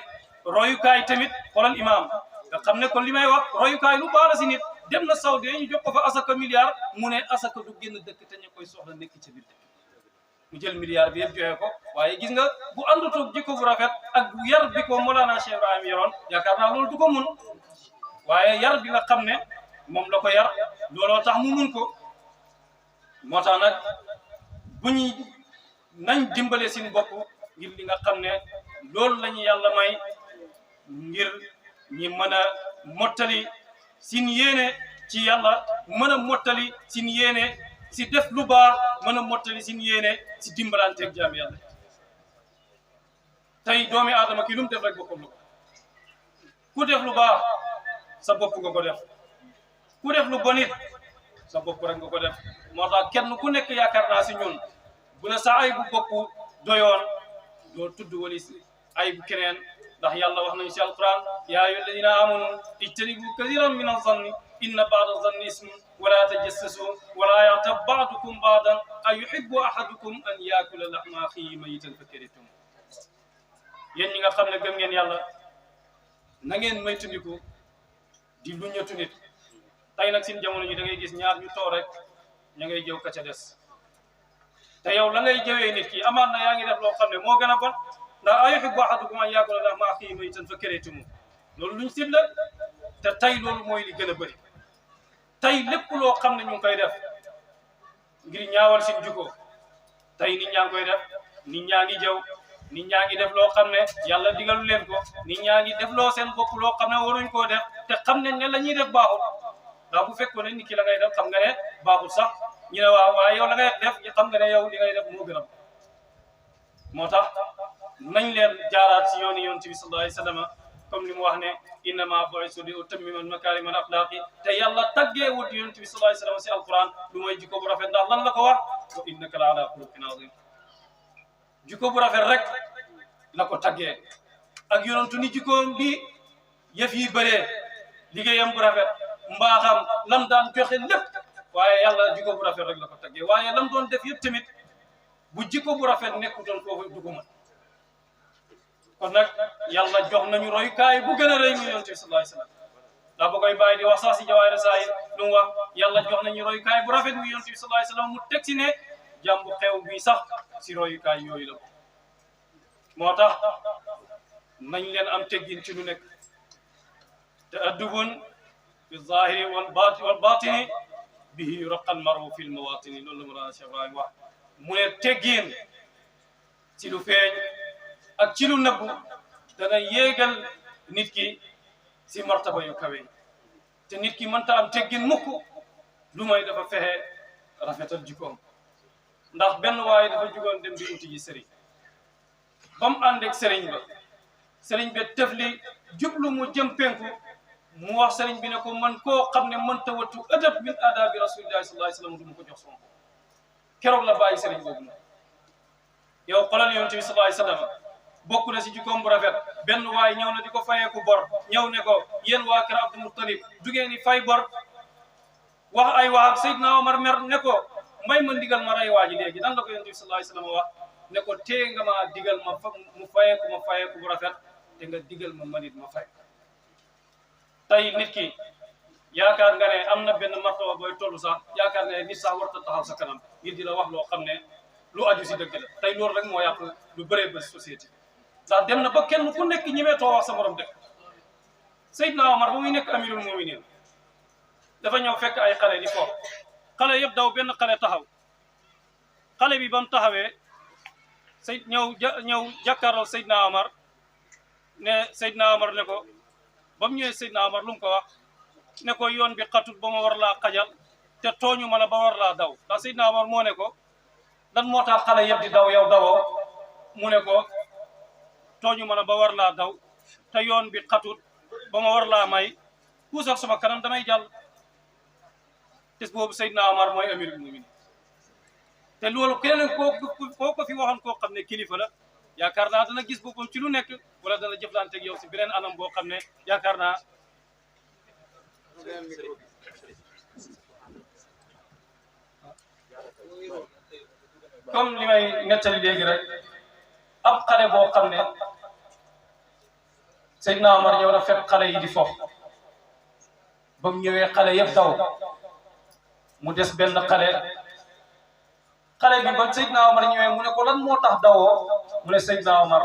royukaay tamit xoolal imaam nga xam ne kon li may wax royukaay lu baax la si nit dem na Saudi ñu jox ko fa asaka milliard mu ne asaka du génn dëkk te ñu koy soxla nekk ci biir dëkk mu jël milliard bi yëpp joxe ko. waaye gis nga bu àndutoog jikko bu rafet ak bu yar bi ko Mawlana Cheikh Ibrahim yoroon yaakaar naa loolu du ko mun. waaye yar bi nga xam ne moom la ko yar looloo tax mu mun ko. moo tax nag bu ñu nañ dimbale suñu bopp ngir li nga xam ne loolu la ñu yàlla may ngir ñi mën a mottali sin yéene ci yàlla mën a mottali sin yéene si def lu baax mën a mottali sin yéene si dimbalanteeg jaam yàlla. tey doomi aadama ki lu mu def rek boppam la ko ku def lu baax sa bopp nga ko def ku def lu bonit sa bopp rek nga ko def. moo tax kenn ku nekk yaakaar naa si ñun bu la sa ay bu bopp doyoon doo tudd wali si ay bu keneen ndax yàlla wax nañu si alquran yaa ayyuha alladina amanu ijtanibu kathiran min azanni inna ba'da zanni ismun wala tajassasu wala yaghtab ba'dukum ba'dan ayuhibbu ahadukum an yakula lahma akhihi maytan fakarihtum. yéen ñi nga xam ne gëm ngeen yàlla na ngeen moytandiku di lu ñëtu nit. tey nag seen jamono ji da ngay gis ñaar ñu toog rek ña ngay jëw ka ca des te yow la ngay jëwee nit ki amaan na yaa ngi def loo xam ne moo gën a bon ndax ayuhibbu ahadukum an yakula lahma akhihi maytan fakarihtum loolu luñ sit la te tey loolu mooy li gën a bëri. tey lépp loo xam ne ñu ngi koy def ngir ñaawal seen jikko tey nit ñaa ngi koy def. nit ñaa ngi jëw nit ñaa ngi def loo xam ne yàlla digalu leen ko nit ñaa ngi def loo seen bopp loo xam ne waruñ koo def te xam ne ne la ñuy def baaxul. ndax bu fekkoon ne nit ki la ngay def xam nga ne baaxul sax ñu ne waaw waaye yow la ngay def xam nga ne yow li ngay def moo gën a. moo tax nañ leen jaaraat si yooni yonent bi sallallahu alayhi wa sallam comme ni mu wax ne innama bu'istu li utammima makaarima al-axlaaqi te yàlla taggee wut yonent bi sallallahu alayhi wa sallam si alquran lu mooy jikko bu rafet ndax lan la ko wax wa innaka la ala xuluqin azim. jikko bu rafet rek la ko taggee ak yonentu ni jikkoom bi yëf yi bëree liggéeyam bu rafet mbaaxam lam daan joxe lépp waaye yàlla jikko bu rafet rek la ko taggee waaye lam doon def yëpp tamit bu jikko bu rafet nekkutoon foofu du ko mën. kon nag yàlla jox nañu royukaay bu gën a rëy mu yonent bi sallallahu alayhi wa sallam daa ba koy bàyyi di wax sax si jawaahir rasaa'il lu mu wax yàlla jox nañu royukaay bu rafet mu yonent bi sallallahu alayhi wa sallam mu teg si ne jàmbu xew bi sax si royukaay yooyu la. moo tax nañ leen am teggin ci lu nekk te addubun fi zahiri wal batini bihi yuraqal maru fil mawatini loolu la Mawlana Cheikh Ibrahim wax mu ne teggin ci lu feeñ ak ci lu nëbbu dana yéegal nit ki si martaba yu kawe te nit ki mënta am teggin mukk lu mooy dafa fexe rafetal jikkoom. ndax benn waaye dafa jugoon dem di uti ji sëriñ ba mu ànd ak sëriñ ba tefli jublu mu jëm penku mu wax sëriñ bi ne ko man koo xam ne mënta wattu adab min adabi rasulillahi sallallahu alayhi wa sallam du ma ko jox sama keroog la bàyyi sëriñ boobu nag. yow xoolal yonent bi sallallahu alayhi wa sallam bokk na si jikkoom bu rafet benn waay ñëw na di ko fayeeku bor ñëw ne ko yéen waa kër Abdul Muttalib jugee ni fay bor wax ay wax ak Seydina Omar mer ne ko may ma ndigal ma rey waa ji léegi nan la ko yonent bi sallallahu alayhi wa sallam wax ne ko tee nga ma digal ma mu fayeeku bu rafet te nga digal ma manit ma fay. tey nit ki yaakaar nga ne am na benn martaba booy tollu sax yaakaar ne nit sax warta taxaw sa kanam ngir di la wax loo xam ne lu aju si dëgg la tey loolu rek moo yàq lu bëree ba société ndax dem na ba kenn ku nekk ñemee too wax sa morom dëgg. Seydina Omar ba muy nekk amirul muminin dafa ñëw fekk ay xale di fo xale yëpp daw benn xale taxaw xale bi ba mu taxawee ñëw jàkkaarloo Seydina Omar ne Seydina Omar ne ko ba mu ñëwee Seydina Omar lu mu ko wax ne ko yoon bi xatut ba ma war laa xajal te tooñu ma la ba war laa daw ndax Seydina Omar moo ne ko lan moo tax xale yëpp di daw yow dawoo mu ne ko tooñu ma la ba war laa daw te yoon bi xatut ba ma war laa may puusal sama kanam damay jàll. tes boobu Seydina Omar mooy amirul muminin te loolu keneen koo ko fi waxoon koo xam ne kilifa la yaakaar naa dana gis boppam ci lu nekk wala dana jëflanteeg yow si beneen anam boo xam ne yaakaar naa comme li may nettali léegi rek ab xale boo xam ne Seydina Omar ñëw na fekk xale yi di fo ba mu ñëwee xale yëpp daw mu des benn xale bi ba Seydina Omar ñëwee mu ne ko lan moo tax dawoo mu ne Seydina Omar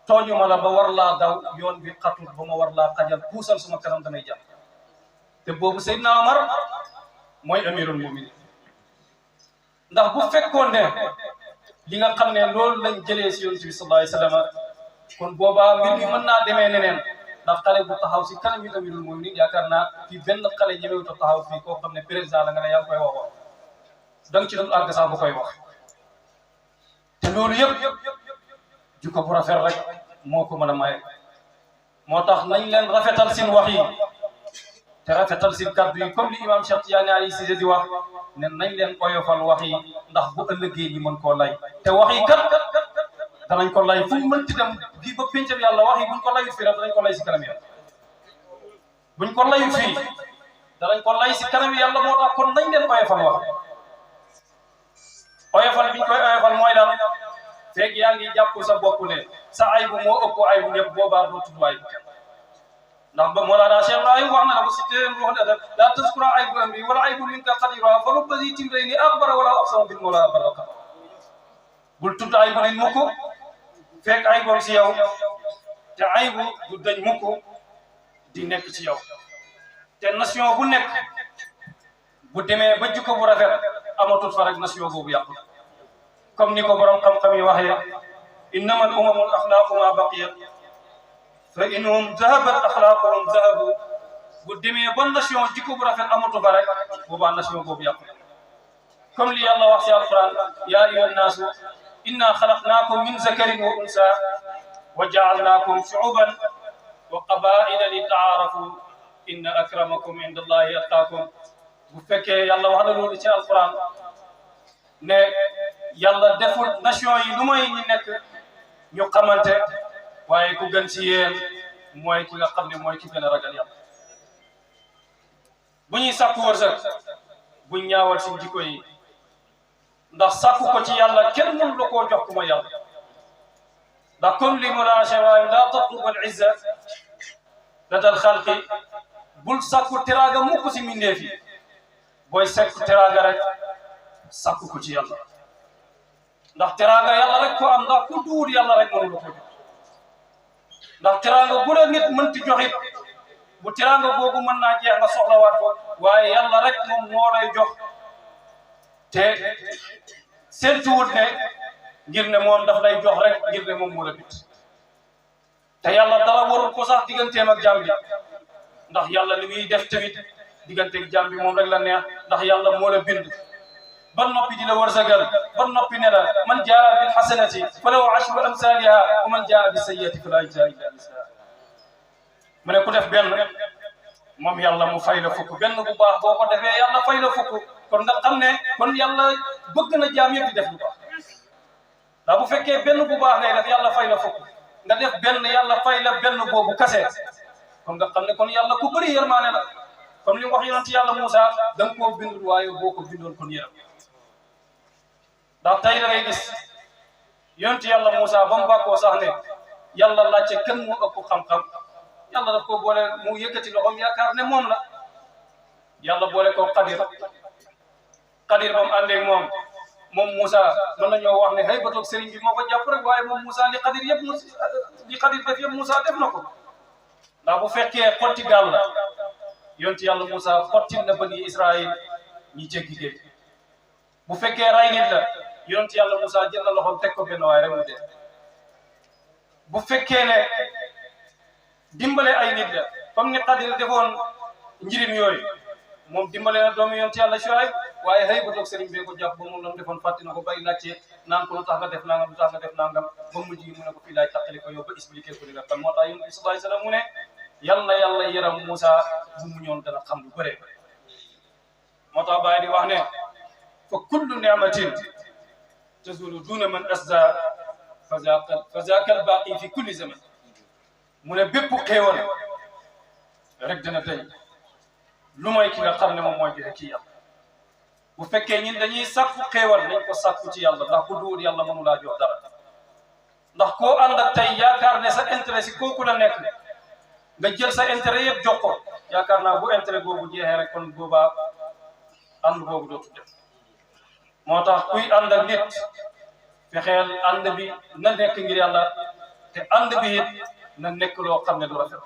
tooñu ma la ba war laa daw yoon bi xatul ba ma war laa xajal puusal suma kanam damay jàpp te boobu Seydina Omar mooy amirul muminin ndax bu fekkoon ne li nga xam ne loolu lañ jëlee si yonent bi sallallahu alayhi wa sallam kon boobaa mbir mi mën naa demee neneen ndax xale bu taxaw si kanam yi amirul muminin yaakaar naa fii benn xale ñemewut a taxaw fii koo xam ne président la nga ne yaa ngi koy waxoon da nga ci doon àgg sax bu koy wax te loolu yëpp jikko bu rafet rek moo ko mën a maye moo tax nañ leen rafetal seen wax yi te rafetal seen kàddu yi comme li imam Cheikh Tidiane Ali Cissé di wax ne nañ leen oyofal wax yi ndax bu ëllëgee ñi mën koo lay te wax yi kat danañ ko lay fu mu mënti dem bii ba péncam yàlla wax yi buñ ko layut fii rek danañ ko lay si kanam yàlla buñ ko layut fii danañ ko lay si kanam yàlla moo tax kon nañ leen oyofal wax oyofal biñ koy oyofal mooy lan feeg yaa ngi jàpp sa bopp ne sa aybu moo ëpp aybu ñëpp boobaa doo tudd aybu kenn ndax ba Mawlana Cheikh Ibrahim wax na la ko si téeréem bi wax ne laa taskura aybu amri wala aybu minka qadira fa rubba zi timrayni axbara wala aqsama bil mawla baraka bul tudd aybu nit mukk fekk ayboom si yow te aybu du dañ mukk di nekk ci yow te nation bu nekk bu demee ba jikko bu rafet amatul fa rek nation boobu yàqu comme ni ko borom xam-xam yi waxee innama al umamu al axlaaqu ma baqiyat fa inhum zahabat axlaaquhum zahabu bu demee ba nation jikko bu rafet amatu fa rek boobaa nation boobu yàqu comme li yàlla wax si alquran ya ayyuha nnaasu inna xalaqnaakum min zakarin wa unsa wa jaalnaakum shuuban wa qabaila li taarafu inna akramakum inda allahi atqaakum bu fekkee yàlla wax na loolu ci alquran ne yàlla deful nation yi lu may ñi nekk ñu xamante waaye ku gën ci yéen mooy ki nga xam ne mooy ki gën a ragal yàlla bu ñuy sàkku wërsëg buñ ñaawal si jikko yi ndax sàkku ko ci yàlla kenn mënu la koo jox ku ma yàlla ndax comme li Mawlana Cheikh Ibrahim laa tatlubu al izza lada al xalqi bul sàkku teraanga mukk si mbindeef yi booy sekk teraanga rek sàkku ko ci yàlla ndax teraanga yàlla rek ko am ndax ku duwul yàlla rek mënu la ko jox ndax teraanga bu la nit mënti joxit bu teraanga boobu mën naa jeex nga soxlawaat ko waaye yàlla rek moom moo lay jox te seentuwut ne ngir ne moom daf lay jox rek ngir ne moom moo la bit te yàlla dara warul ko sax digganteem ak jaam bi ndax yàlla li muy def tamit digganteeg jaam bi moom rek la neex ndax yàlla moo la bind ba noppi di la wërsëgal ba noppi ne la man jaa bil hasanati falahu ashru amsaliha wa man jaa bis sayyiati fala yujza illa mislaha mu ne ku def benn moom yàlla mu fay la fukk benn bu baax boo ko defee yàlla fay la fukk kon nga xam ne kon yàlla bëgg na jaam yëpp di def lu baax ndax bu fekkee benn bu baax ngay def yàlla fay la fukk nga def benn yàlla fay la benn boobu kase kon nga xam ne kon yàlla ku bëri yërmaane la comme li mu wax yonent yàlla Moussa da nga koo bindul waaye boo ko bindoon kon yërëm ndax tey da ngay gis yonent yàlla Moussa ba mu bàkkoo sax ne yàlla laajte kenn mu ëpp xam-xam yàlla daf ko boole mu yëkkati loxoom yaakaar ne moom la yàlla boole ko Xadir ba mu àndeeg moom Moussa mën nañoo wax ne xëy batoog sëriñ bi moo ko jàpp rek waaye moom Moussa li Xadir def yëpp Moussa def na ko ndax bu fekkee xotti gaal la yonent yàlla Moussa xottil na bani Israël ñi jéggi géej bu fekkee ray nit la yonent yàlla Moussa jël na loxoom teg ko benn waaye rek mu dee bu fekkee ne dimbale ay nit la comme ni Xadir defoon njirim yooyu moom dimbale na doomu yonent yàlla Shuayb waaye xëy ba toog sëriñ bi ko jàpp ba moom la mu defoon fàtte na ko bay laajte naan ko lu tax nga def nangam lu tax nga def nangam ba mujj gi mu ne ko fii laay tàqali ko yow ba expliqué ko li nga xam moo tax yonent bi sallallahu alayhi wasallam mu ne yal na yàlla yaram Moussa bu mu ñoon dana xam lu bëree bëri moo tax Baay di wax ne fa kullu ni'matin tazulu duna man asda fa zaaka al baaqi fi kulli zaman mu ne bépp xéewal rek dana tey lu mooy ki nga xam ne moom mooy joxe kii yàlla bu fekkee ñun dañuy sàkku xéewal nañ ko sàkku ci yàlla ndax bu duwul yàlla mënu laa jox dara ndax koo ànd ak tey yaakaar ne sa intérêt si kooku la nekk nga jël sa intérêt yëpp jox ko yaakaar naa bu intérêt boobu jeexee rek kon boobaa ànd boobu dootu def moo tax kuy ànd ak nit fexeel ànd bi na nekk ngir yàlla te ànd bi it na nekk loo xam ne du rafet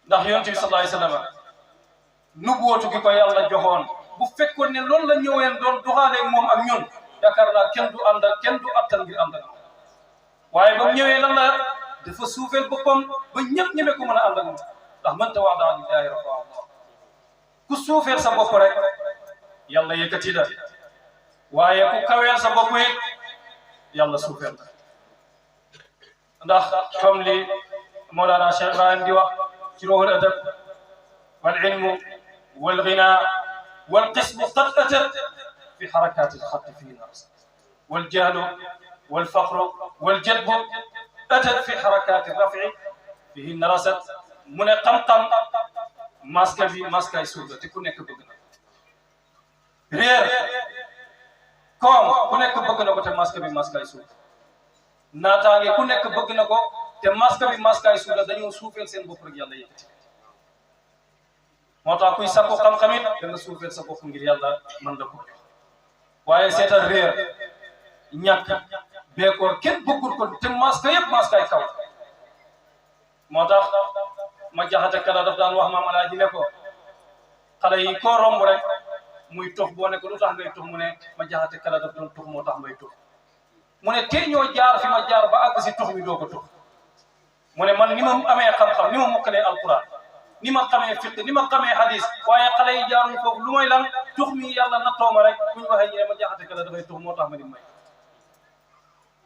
ndax yonent bi sallallahu alayhi wa sallam nubuwatu gi ko yàlla joxoon bu fekkoon ne loolu la ñëween doon doxalee moom ak ñun yaakaar naa kenn du ànd ak kenn du attan ngir ànd ak moom waaye ba mu ñëwee lan la dafa suufeel boppam ba ñëpp ñeme ko mën a ànd ak moom ndax man tawaada lillahi rafa'ahu Allah ku suufeel sa bopp rek yàlla yëkkati la waaye ku kaweel sa bopp it yàlla suufeel la ndax comme li Mawlana Cheikh Ibrahim di wax ci ruhul adab wal ilmu wal ghina wal qismu qad atat fi harakat al khat fi nas wal jahlu wal faqru wal jadbu atat fi harakat al raf'i fihi narasat mu ne xam-xam maska bi maskay suuf la te ku nekk bëgg na réer koom ku nekk bëgg na ko te maska bi maskay suuf naataange ku nekk bëgg na ko te maska bi maskay suuf la dañoo suufeel seen bopp rek yàlla yëkkati moo tax kuy sakku xam-xamit da nga suufeel sa bopp ngir yàlla mën la ko jox waaye seetal réer ñàkk beekoor kenn bëggul ko te maska yëpp maskay kaw moo tax ma jaxate kala daf daan wax maam Alaaji ne ko xale yi koo romb rek muy tux boo ne ko lu tax ngay tux mu ne ma jaxate kala daf doon tux moo tax may tux mu ne tey ñoo jaar fi ma jaar ba àgg si tux mi doo ko tux mu ne man ni ma amee xam-xam ni ma mokkalee alquran ni ma xamee fiq ni ma xamee hadis waaye xale yi jaaruñ foofu lu may lan tux mi yàlla nattoo ma rek bu ñu waxee ñu ne ma jaxate kala dafay tux moo tax ma di may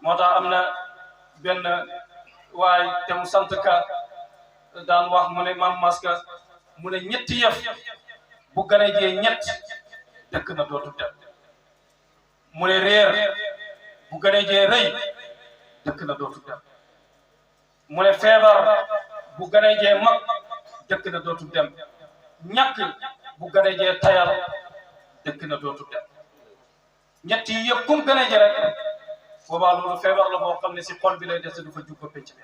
moo tax am na benn waaye te mu sant ka daan wax mu ne maam maska mu ne ñetti yëf bu gën a jee ñett dëkk na dootu dem mu ne réer bu gën a jee rëy dëkk na dootu dem mu ne feebar bu gën a jee mag dëkk na dootu dem ñàkk bu gën a jee tayal dëkk na dootu dem ñett yi yëpp kum gën a jee rek boobaa loolu feebar la boo xam ne si xol bi lay des du fa jug ba penc bi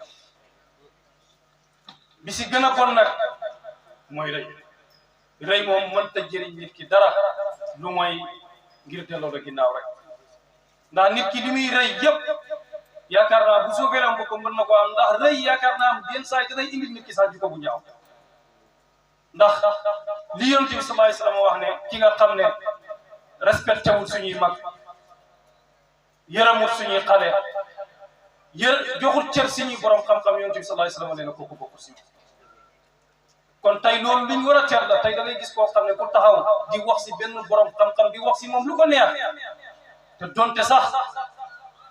bi si gën a bon nag mooy rëy rëy moom mënta jëriñ nit ki dara lu mooy ngir delloo la ginnaaw rek ndax nit ki li muy rëy yëpp yaakaar naa bu suufee la ko mën na ko am ndax rëy yaakaar naa am yenn saa yi danay indi nit ki sax jikko bu ñaaw ndax li Yonent bi sallallahu alayhi wa sallam wax ne ki nga xam ne respecté wul suñuy mag yërëmut suñuy xale joxut cër suñuy borom xam-xam Yonent bi sallallahu alayhi wa sallam nee na kooku bokku si kon tey loolu luñ war a teer la tey da ngay gis koo xam ne ku taxaw di wax si benn borom xam-xam di wax si moom lu ko neex te donte sax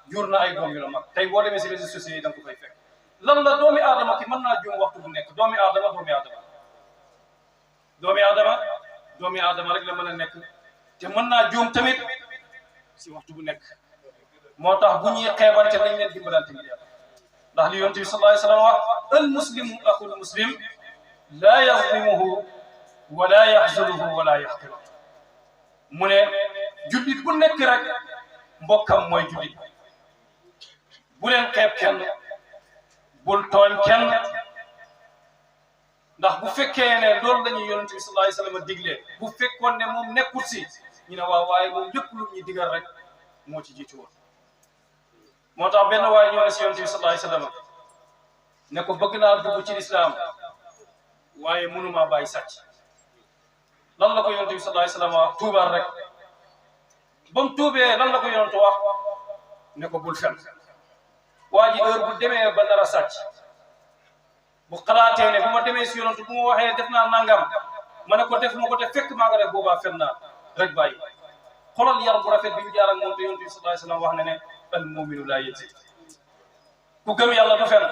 jur na ay doom yu la mag tey boo demee si réseaux sociaux yi da nga ko fay fekk lan la doomi aadama ki mën naa juum waxtu bu nekk doomi aadama rek la mën a nekk te mën naa juum tamit si waxtu bu nekk moo tax bu ñuy xeebante nañ leen dimbalante ngir yàlla ndax li Yonent bi sallallahu alayhi wa sallam wax al muslimu axul muslim laa yazlimuhu wala yaxzuluhu wala yaxqiruhu mu ne jullit bu nekk rek mbokkam mooy jullit bu leen xeeb kenn bul tooñ kenn ndax bu fekkee ne loolu la ñuy Yonent bi sallallahu alayhi wa sallam digle bu fekkoon ne moom nekkul si ñu ne waaw waaye moom lépp lu ñuy digal rek moo ci jiitu woon moo tax benn waaye ñëw na si Yonent bi sallallahu alayhi wa sallam ne ko bëgg naa dugg ci lislaam waaye mënumaa bàyyi sàcc lan la ko Yonent bi sallallahu alayhi wa sallam wax tuubaal rek ba mu tuubee lan la ko Yonent wax ne ko bul fen waa ji heure bu demee ba nar a sàcc bu xalaatee ne bu ma demee si Yonent bu ma waxee def naa nangam ma ne ko def ma ko te fekk maa ko def boobaa fen naa rek bàyyi xolal yar bu rafet bi mu jaar ak moom te Yonent bi sallallahu alayhi wa sallam wax na ne al mu'minu laa yazid ku gëm yàlla du fen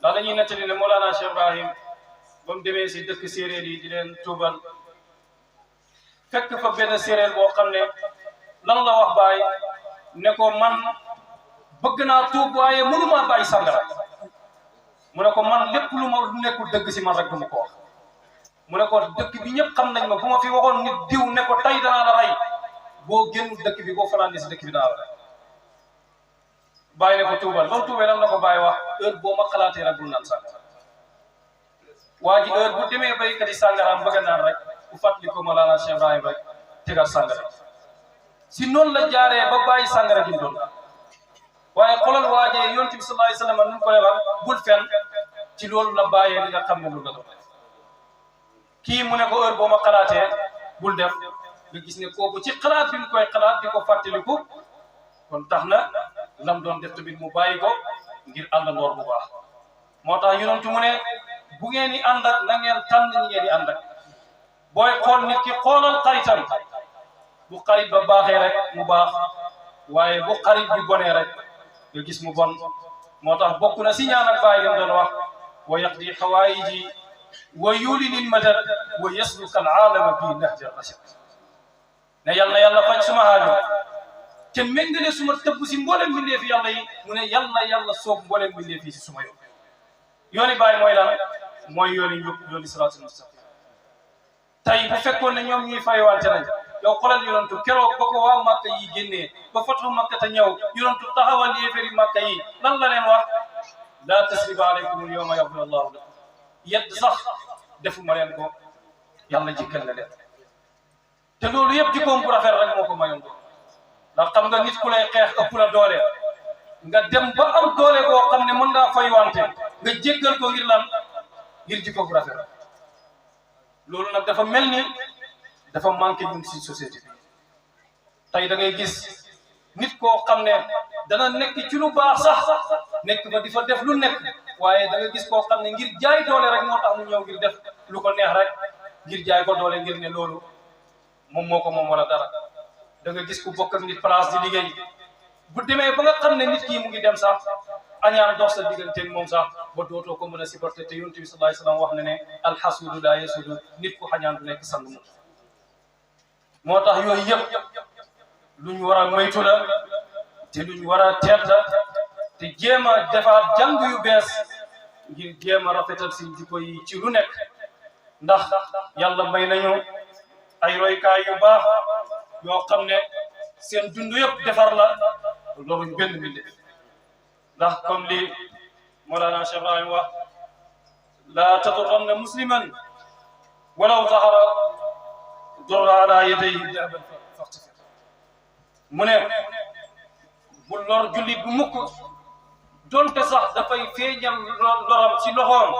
ndax dañuy nettali ne Mawlana Cheikh Ibrahim ba mu demee si dëkk séeréer yi di leen tuubal fekk fa benn séeréer boo xam ne lan la wax baay ne ko man bëgg naa tuub waaye mënumaa bàyyi sàngara mu ne ko man lépp lu ma nekkul dëgg si man rek du ma ko wax mu ne ko dëkk bi ñëpp xam nañ ma bu ma fi waxoon nit diw ne ko tey danaa la rey boo génn dëkk bi boo fanaan si dëkk bi danaa la rey bàyyi ne ko tuubal ba mu tuubee lan la ko bàyyi wax heure boo ma xalaatee rek bul naan sàngara waa ji heure bu demee béykat yi sàngaraam bëgg naan rek bu fàttali ko Mawlana Cheikh Ibrahim rek tegal sàngara si noonu la jaaree ba bàyyi sàngara gi mu doon waaye xoolal waajee yonent bi sallallahu alayhi wa sallam nu ko lebal bul fen ci loolu la bàyyee li nga xam ne lu la doon kii mu ne ko heure boo ma xalaatee bul def nga gis ne kooku ci xalaat bi mu koy xalaat di ko fàttaliku kon tax na lam doon def tamit mu bàyyi ko ngir àndandoor bu baax moo tax yonent mu ne bu ngeen di ànd ak na ngeen tànn ñi ngeen di ànd ak booy xool nit ki xoolal xaritam bu xarit ba baaxee rek mu baax waaye bu xarit bi bonee rek nga gis mu bon moo tax bokk na si ñaan ak bàyyi leen doon wax wa yaqdi xawaayiji wa yulini lmadad wa yasluka alaalama bi nahji rashad ne yal na yàlla faj suma haajo te méngale suma tëbb si mboolem mbindeef yàlla yi mu ne yal na yàlla soob mboolem mbindeef yi si suma yoon yooni bàyyi mooy lan mooy yooni njub yooni siraatul mustaqim tey bu fekkoon ne ñoom ñuy faywante nañ yow xoolal yonentu keroog ba ko waa Màkka yi génnee ba fatu Màkka te ñëw yonentu taxawal yéefari Màkka yi lan la leen wax laa tasriba aleykum al yawma yaghfiru llahu lakum yedd sax defuma leen ko yàlla jikkel na leen te loolu yëpp jikkoom bu rafet rek moo ko mayoon ko ndax xam nga nit ku lay xeex ëpp la doole nga dem ba am doole boo xam ne mën ngaa faywante nga jéggal ko ngir lan ngir jikko bu rafet loolu nag dafa mel ni dafa manqué ñun si société bi tey da ngay gis nit koo xam ne dana nekk ci lu baax sax nekk ba di fa def lu nekk waaye da nga gis koo xam ne ngir jaay doole rek moo tax mu ñëw ngir def lu ko neex rek ngir jaay ko doole ngir ne loolu moom moo ko moom wala dara da nga gis ku bokk ak nit place di liggéey bu demee ba nga xam ne nit kii mu ngi dem sax añaan dox sa digganteeg moom sax ba dootoo ko mën a supporter te yonent bi sallallahu alayhi wasallam wax na ne alxasuudu laa yasuudu nit ku xañaan du nekk sang mu moo tax yooyu yëpp luñ war a moytu la te luñ war a teet la te jéem a defaat jàng yu bees ngir jéem a rafetal si jikko yi ci lu nekk ndax yàlla may nañu ay roykaay yu baax yoo xam ne seen dund yëpp defar la loruñ benn mbinde ndax comme li Mawlana Cheikh Ibrahim wax laa tadurranna musliman walaw zahara durra ala yadayhi dahaban faxtafir mu ne bu lor jullit bu mukk donte sax dafay feeñal loram ci loxoom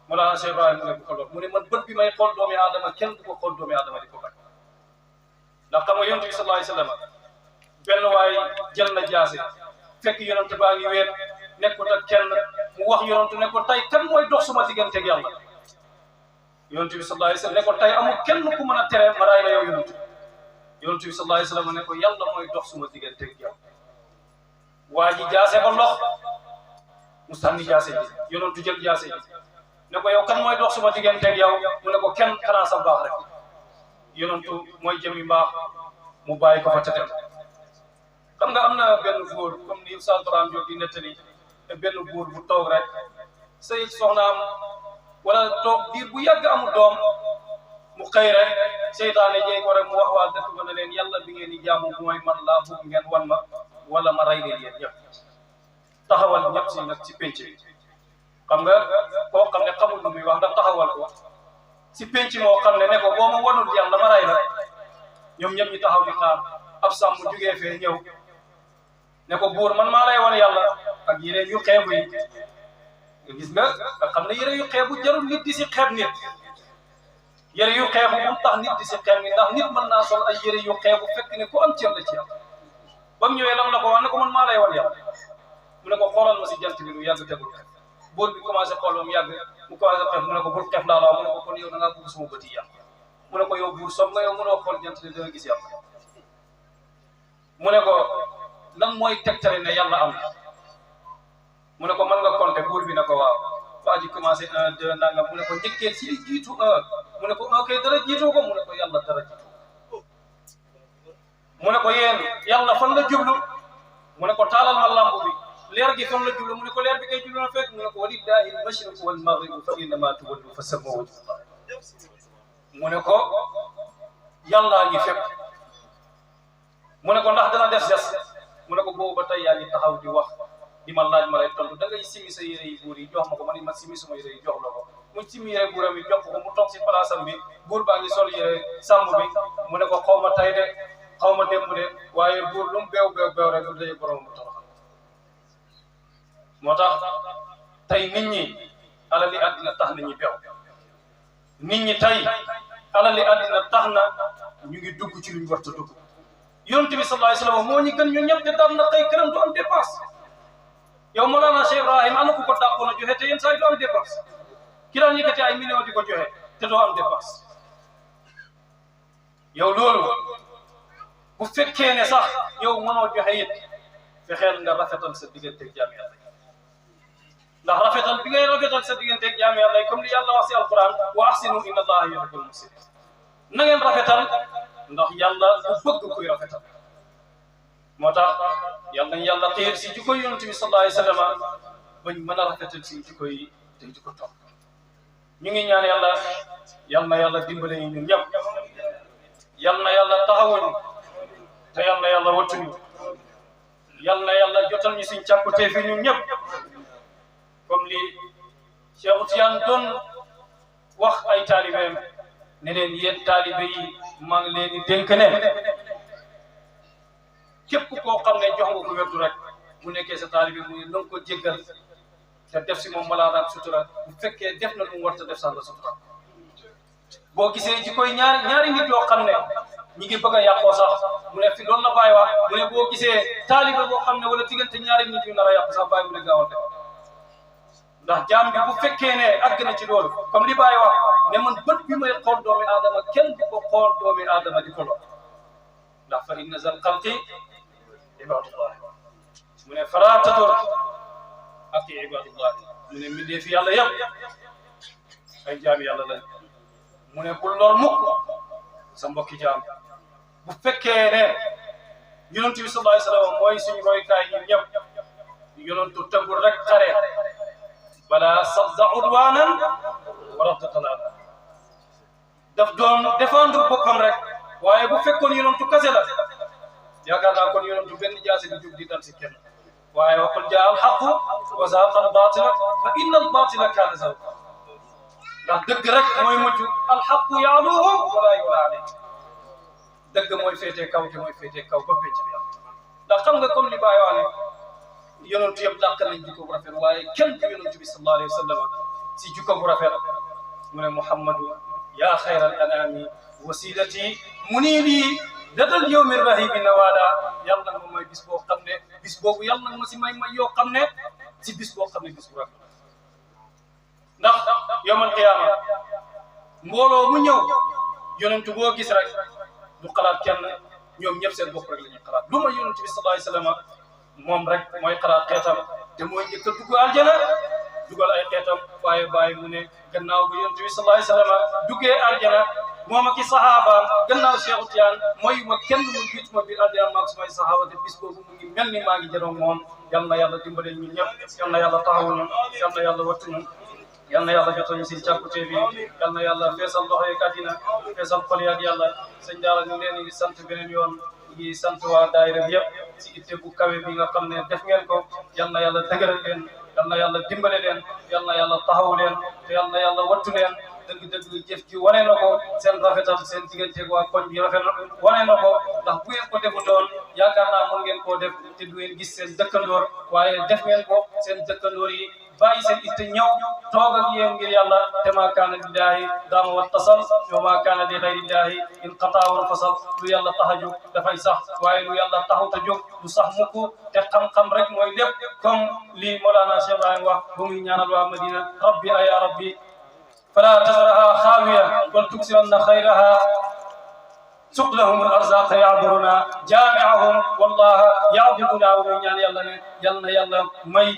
Mawlana Cheikh Ibrahim ne bu ko lor mu ne man bët bi may xool doomi aadama kenn du ko xool doomi aadama di ko bañ ndax xam nga yonent bi sallallahu alayhi wasallam benn waay jël na jaase fekk yonent baa ngi weet nekkut ak kenn mu wax yonent ne ko tey kan mooy dox suma digganteeg yàlla yonent bi sallallahu alayhi wasallam ne ko tey amul kenn ku mën a tere ma raay la yow yonent bi sallallahu alayhi wasallam ne ko yàlla mooy dox suma digganteeg yow waa ji jaase ko lox mu sànni jaase ji yonent jël jaase ji ne ko yow kan mooy dox suma digganteeg yow mu ne ko kenn xanaa sa baax rek yonent mooy jëmi mbaax mu bàyyi ko fa te dem xam nga am na benn góor comme ni Oustaz Braham Diop di nettali te benn góor bu toog rek sëy soxnaam wala toog diir bu yàgg amul doom mu xëy rek seytaane jéeg ko rek mu wax waa dëkk ba ne leen yàlla bi ngeen di jaamu mooy man laa bëgg ngeen wan ma wala ma rey leen yéen ñëpp taxawal ñëpp si nag ci penc bi xam nga koo xam ne xamul lu muy wax ndax taxawal ko si penc moo xam ne ko boo ma wanul yàlla ma rey la ñoom ñëpp ñu taxaw di xaar ab sàmm jugee fee ñëw ne ko buur man maa lay wan yàlla ak yeneen yu xeebu yi nga gis nga xam ne yére yu xeebu jarul nit di si xeeb nit yére yu xeebu bu tax nit di si xeeb nit ndax nit mën naa sol ay yére yu xeebu fekk ne ku am cër la ci yàlla ba mu ñëwee lam la ko wax ne ko man maa lay wan yàlla mu ne ko xoolal ma si jant bi lu yàgg tegul buur bi commencé xool ba mu yàgg mu commencé xeef mu ne ko bul xeef laa la mu ne ko kon yow da ngaa bëgg sama bët yi yàlla mu ne ko yow buur soog nga yow mënoo xool jant bi da nga gis yàlla mu ne ko lan mooy tegtale ne yàlla am na mu ne ko mën nga compter buur bi ne ko waaw waa ji commencé 1 2 nangam mu ne ko njëkkee si li jiitu 1 mu ne ko 1 kay dara jiitoo ko mu ne ko yàlla dara jiitoo mu ne ko yéen yàlla fan la jublu mu ne ko taalal ma lamb bi leer gi fan la jublu mu ne ko leer bi kay jublu na fekk mu ne ko walillahi al-mashriqu wal maghribu fa innama tuwallu fa samma wajhullah mu ne ko yàllaa ngi fépp mu ne ko ndax dana def des mu ne ko boobu ba tey yaa ngi taxaw di wax di ma laaj ma lay tontu da ngay simi sa yére yi buur yi jox ma ko man ma simi suma yére yi jox la ko mu simi yére buuram yi jox ko mu toog si palaasam bi buur baa ngi sol yére sàmm bi mu ne ko xaw ma tay de xaw ma démb de waaye buur lu mu beew beew beew rek du daje borom mu toroxal moo tax tey nit ñi alali àddina tax na ñi beew nit ñi tey alali àddina tax na ñu ngi dugg ci luñ war a dugg yonent bi sallallahu alayhi wa sallam moo ñu gën ñun ñëpp te daan na xëy këram du am dépense yow Mawlana Cheikh Ibrahim ana ku ko dàqoon a joxe te yenn saa yi du am dépense ki daan yëkkati ay millions di ko joxe te doo am dépense yow loolu bu fekkee ne sax yow mënoo joxe it fexeel nga rafetal sa digganteeg jaam yàlla ndax rafetal bi ngay rafetal sa digganteeg jaam yàlla comme li yàlla wax si alquran wa ahsinu inna allaha yuhibbul muhsinin na ngeen rafetal ndax yàlla ku bëgg kuy rafetal moo tax yàlla nañ yàlla xiir si jikko yonent bi sallallahu alayhi wa sallam bañ mën a rafetal si jikko yi te di ko topp ñu ngi ñaan yàlla yal na yàlla dimbale ñu ñun ñëpp yal na yàlla taxawuñu te yal na yàlla wattuñu yal na yàlla jotal ñu suñ càkkutee fi ñun ñëpp comme li Cheikh Tidiane doon wax ay taalibeem ne leen yéen taalibe yi maa ngi leen di dénk ne képp koo xam ne jox nga ko werdu rek bu nekkee sa taalibe mu na nga ko jéggal te def si moom malaana ak sutura bu fekkee def na lu mu war a def sax la sutura boo gisee ci koy ñaari nit yoo xam ne ñi ngi bëgg a yàqoo sax mu ne fi loolu la bàyyi wax mu ne boo gisee taalibe boo xam ne wala diggante ñaari nit yu nar a yàqu sax bàyyi mu ne gaawal def ndax jaam bi bu fekkee ne àgg na ci loolu comme li bàyyi wax ne man bët bi may xool doomi aadama kenn du ko xool doomi aadama di ko lor ndax fa inna zal xalqi ibadullah mu ne fala tadur ak ibadullah mu ne mbindee fi yàlla yëpp ay jaam yàlla lañ mu ne bul lor mukk sa mbokki jaam bu fekkee ne yonent bi sallallahu alayhi wa sallam mooy suñu roykaay ñun ñëpp yonentu tëggul rek xare bala sadda udwanan wa radda talaata daf doon défendre boppam rek waaye bu fekkoon yonentu kase la yaakaar naa kon yonentu benn jaasi di jóg di dal si kenn waaye wa qul jaa al-haqqu wa zahaqa al-baatila fa inna al-baatila kaana zahuuqa ndax dëgg rek mooy mujj al-haqqu ya'luuhu wa laa yu'laa alayhi dëgg mooy féetee kaw te mooy féetee kaw ba pénc bi yàlla ndax xam nga comme li Baye wax ne yonentu yëpp dàq nañ jikko bu rafet waaye kenn du yonentu bi sallallahu alayhi wa sallam si jikko bu rafet mu ne Muhammadu yaa xayral anaami wasilati muniili dadal yawmi rahibi nawaada yàlla na ma may bis boo xam ne bis boobu yàlla na ma si may yoo xam ne si bis boo xam ne bis bu rafet ndax yawmal qiyaama mbooloo mu ñëw yonentu boo gis rek du xalaat kenn ñoom ñëpp seen bopp rek la ñuy xalaat lu ma yonentu bi sallallahu alayhi wa sallam moom rek mooy xalaat xeetam te mooy njëkk a dugg aljana dugal ay xeetam waaye bàyyi mu ne gannaaw ba yonent bi sallallahu alayhi wa sallam duggee aljana moom ak i saxaabaam gannaaw Cheikh Tidiane mooy ma kenn mu jiitu ma biir aljana maag sumay saxaaba te bis boobu mu ngi mel ni maa ngi jëloon moom yal na yàlla dimbale ñun ñëpp yal na yàlla taxawuñu yal na yàlla wattuñu yal na yàlla jotal ñu si càkkute bi yal na yàlla feesal loxo yi kàddina feesal xol yi ak yàlla sëñ Daara ñu leen di sant beneen yoon ngi sant waa daayira bi yëpp si itte bu kawe bi nga xam ne def ngeen ko yal na yàlla dëgëral leen yal na yàlla dimbale leen yal na yàlla taxaw leen te yal na yàlla wattu leen dëgg-dëgg jëf ji wane na ko seen rafetal seen digganteeg waa koñ bi rafet wane na ko ndax bu ngeen ko defutoon yaakaar naa mën ngeen koo def te du ngeen gis seen dëkkandoor waaye def ngeen ko seen dëkkandoor yi bàyyi seen itte ñëw toog ak yéen ngir yàlla te maa kaana lillahi daama wattasal wa maa kaana li gayrillahi in qataawul fasal lu yàlla tax a jóg dafay sax waaye lu yàlla taxut a jóg du sax mukk te xam-xam rek mooy lépp comme li Mawlana Cheikh Ibrahim wax ba muy ñaanal waa Madina rabbi ya rabbi fala tazarha xaawiya wal tuksiranna xayraha suq lahum al arzaq ya'buruna jaami'ahum wallaha ya'buduna wa muy ñaan yàlla ne yal na yàlla may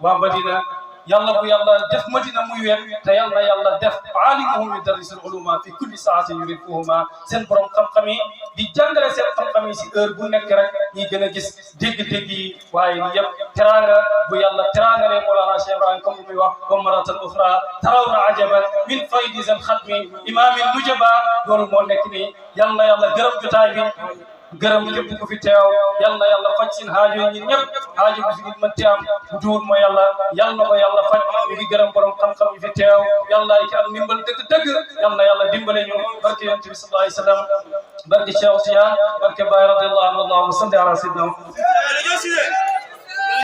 waa Madina yàlla bu yàlla def Madina muy wér te yàlla yàlla def aalimuhum yudarrisul uluma fi kulli saatin yurifuhuma seen borom xam-xam yi di jàngale seen xam-xam yi si heure bu nekk rek ñi gën a gis dégg-dégg yi waaye ni yëpp teraanga bu yàlla teraangalee Mawlana Cheikh Ibrahim comme bu muy wax wa maratan ukhra tarawna ajaban min faydi zal xatmi imaamin nujaba loolu moo nekk nii yal na yàlla gërëm jotaay bi gërëm képp ku fi teew yal na yàlla faj seen aajo yi ñun ñëpp aajo bu fi nit mën ti am bu duwul mooy yàlla yal na ko yàlla faj ñu ngi gërëm borom xam-xam yi fi teew yàlla ki am ndimbal dëgg-dëgg yal na yàlla dimbale ñu barke yonent bi sallallahu alayhi wa sallam barke Cheikh Tidiane barke Baye radiyallahu anhu allahumma salli ala sayyidina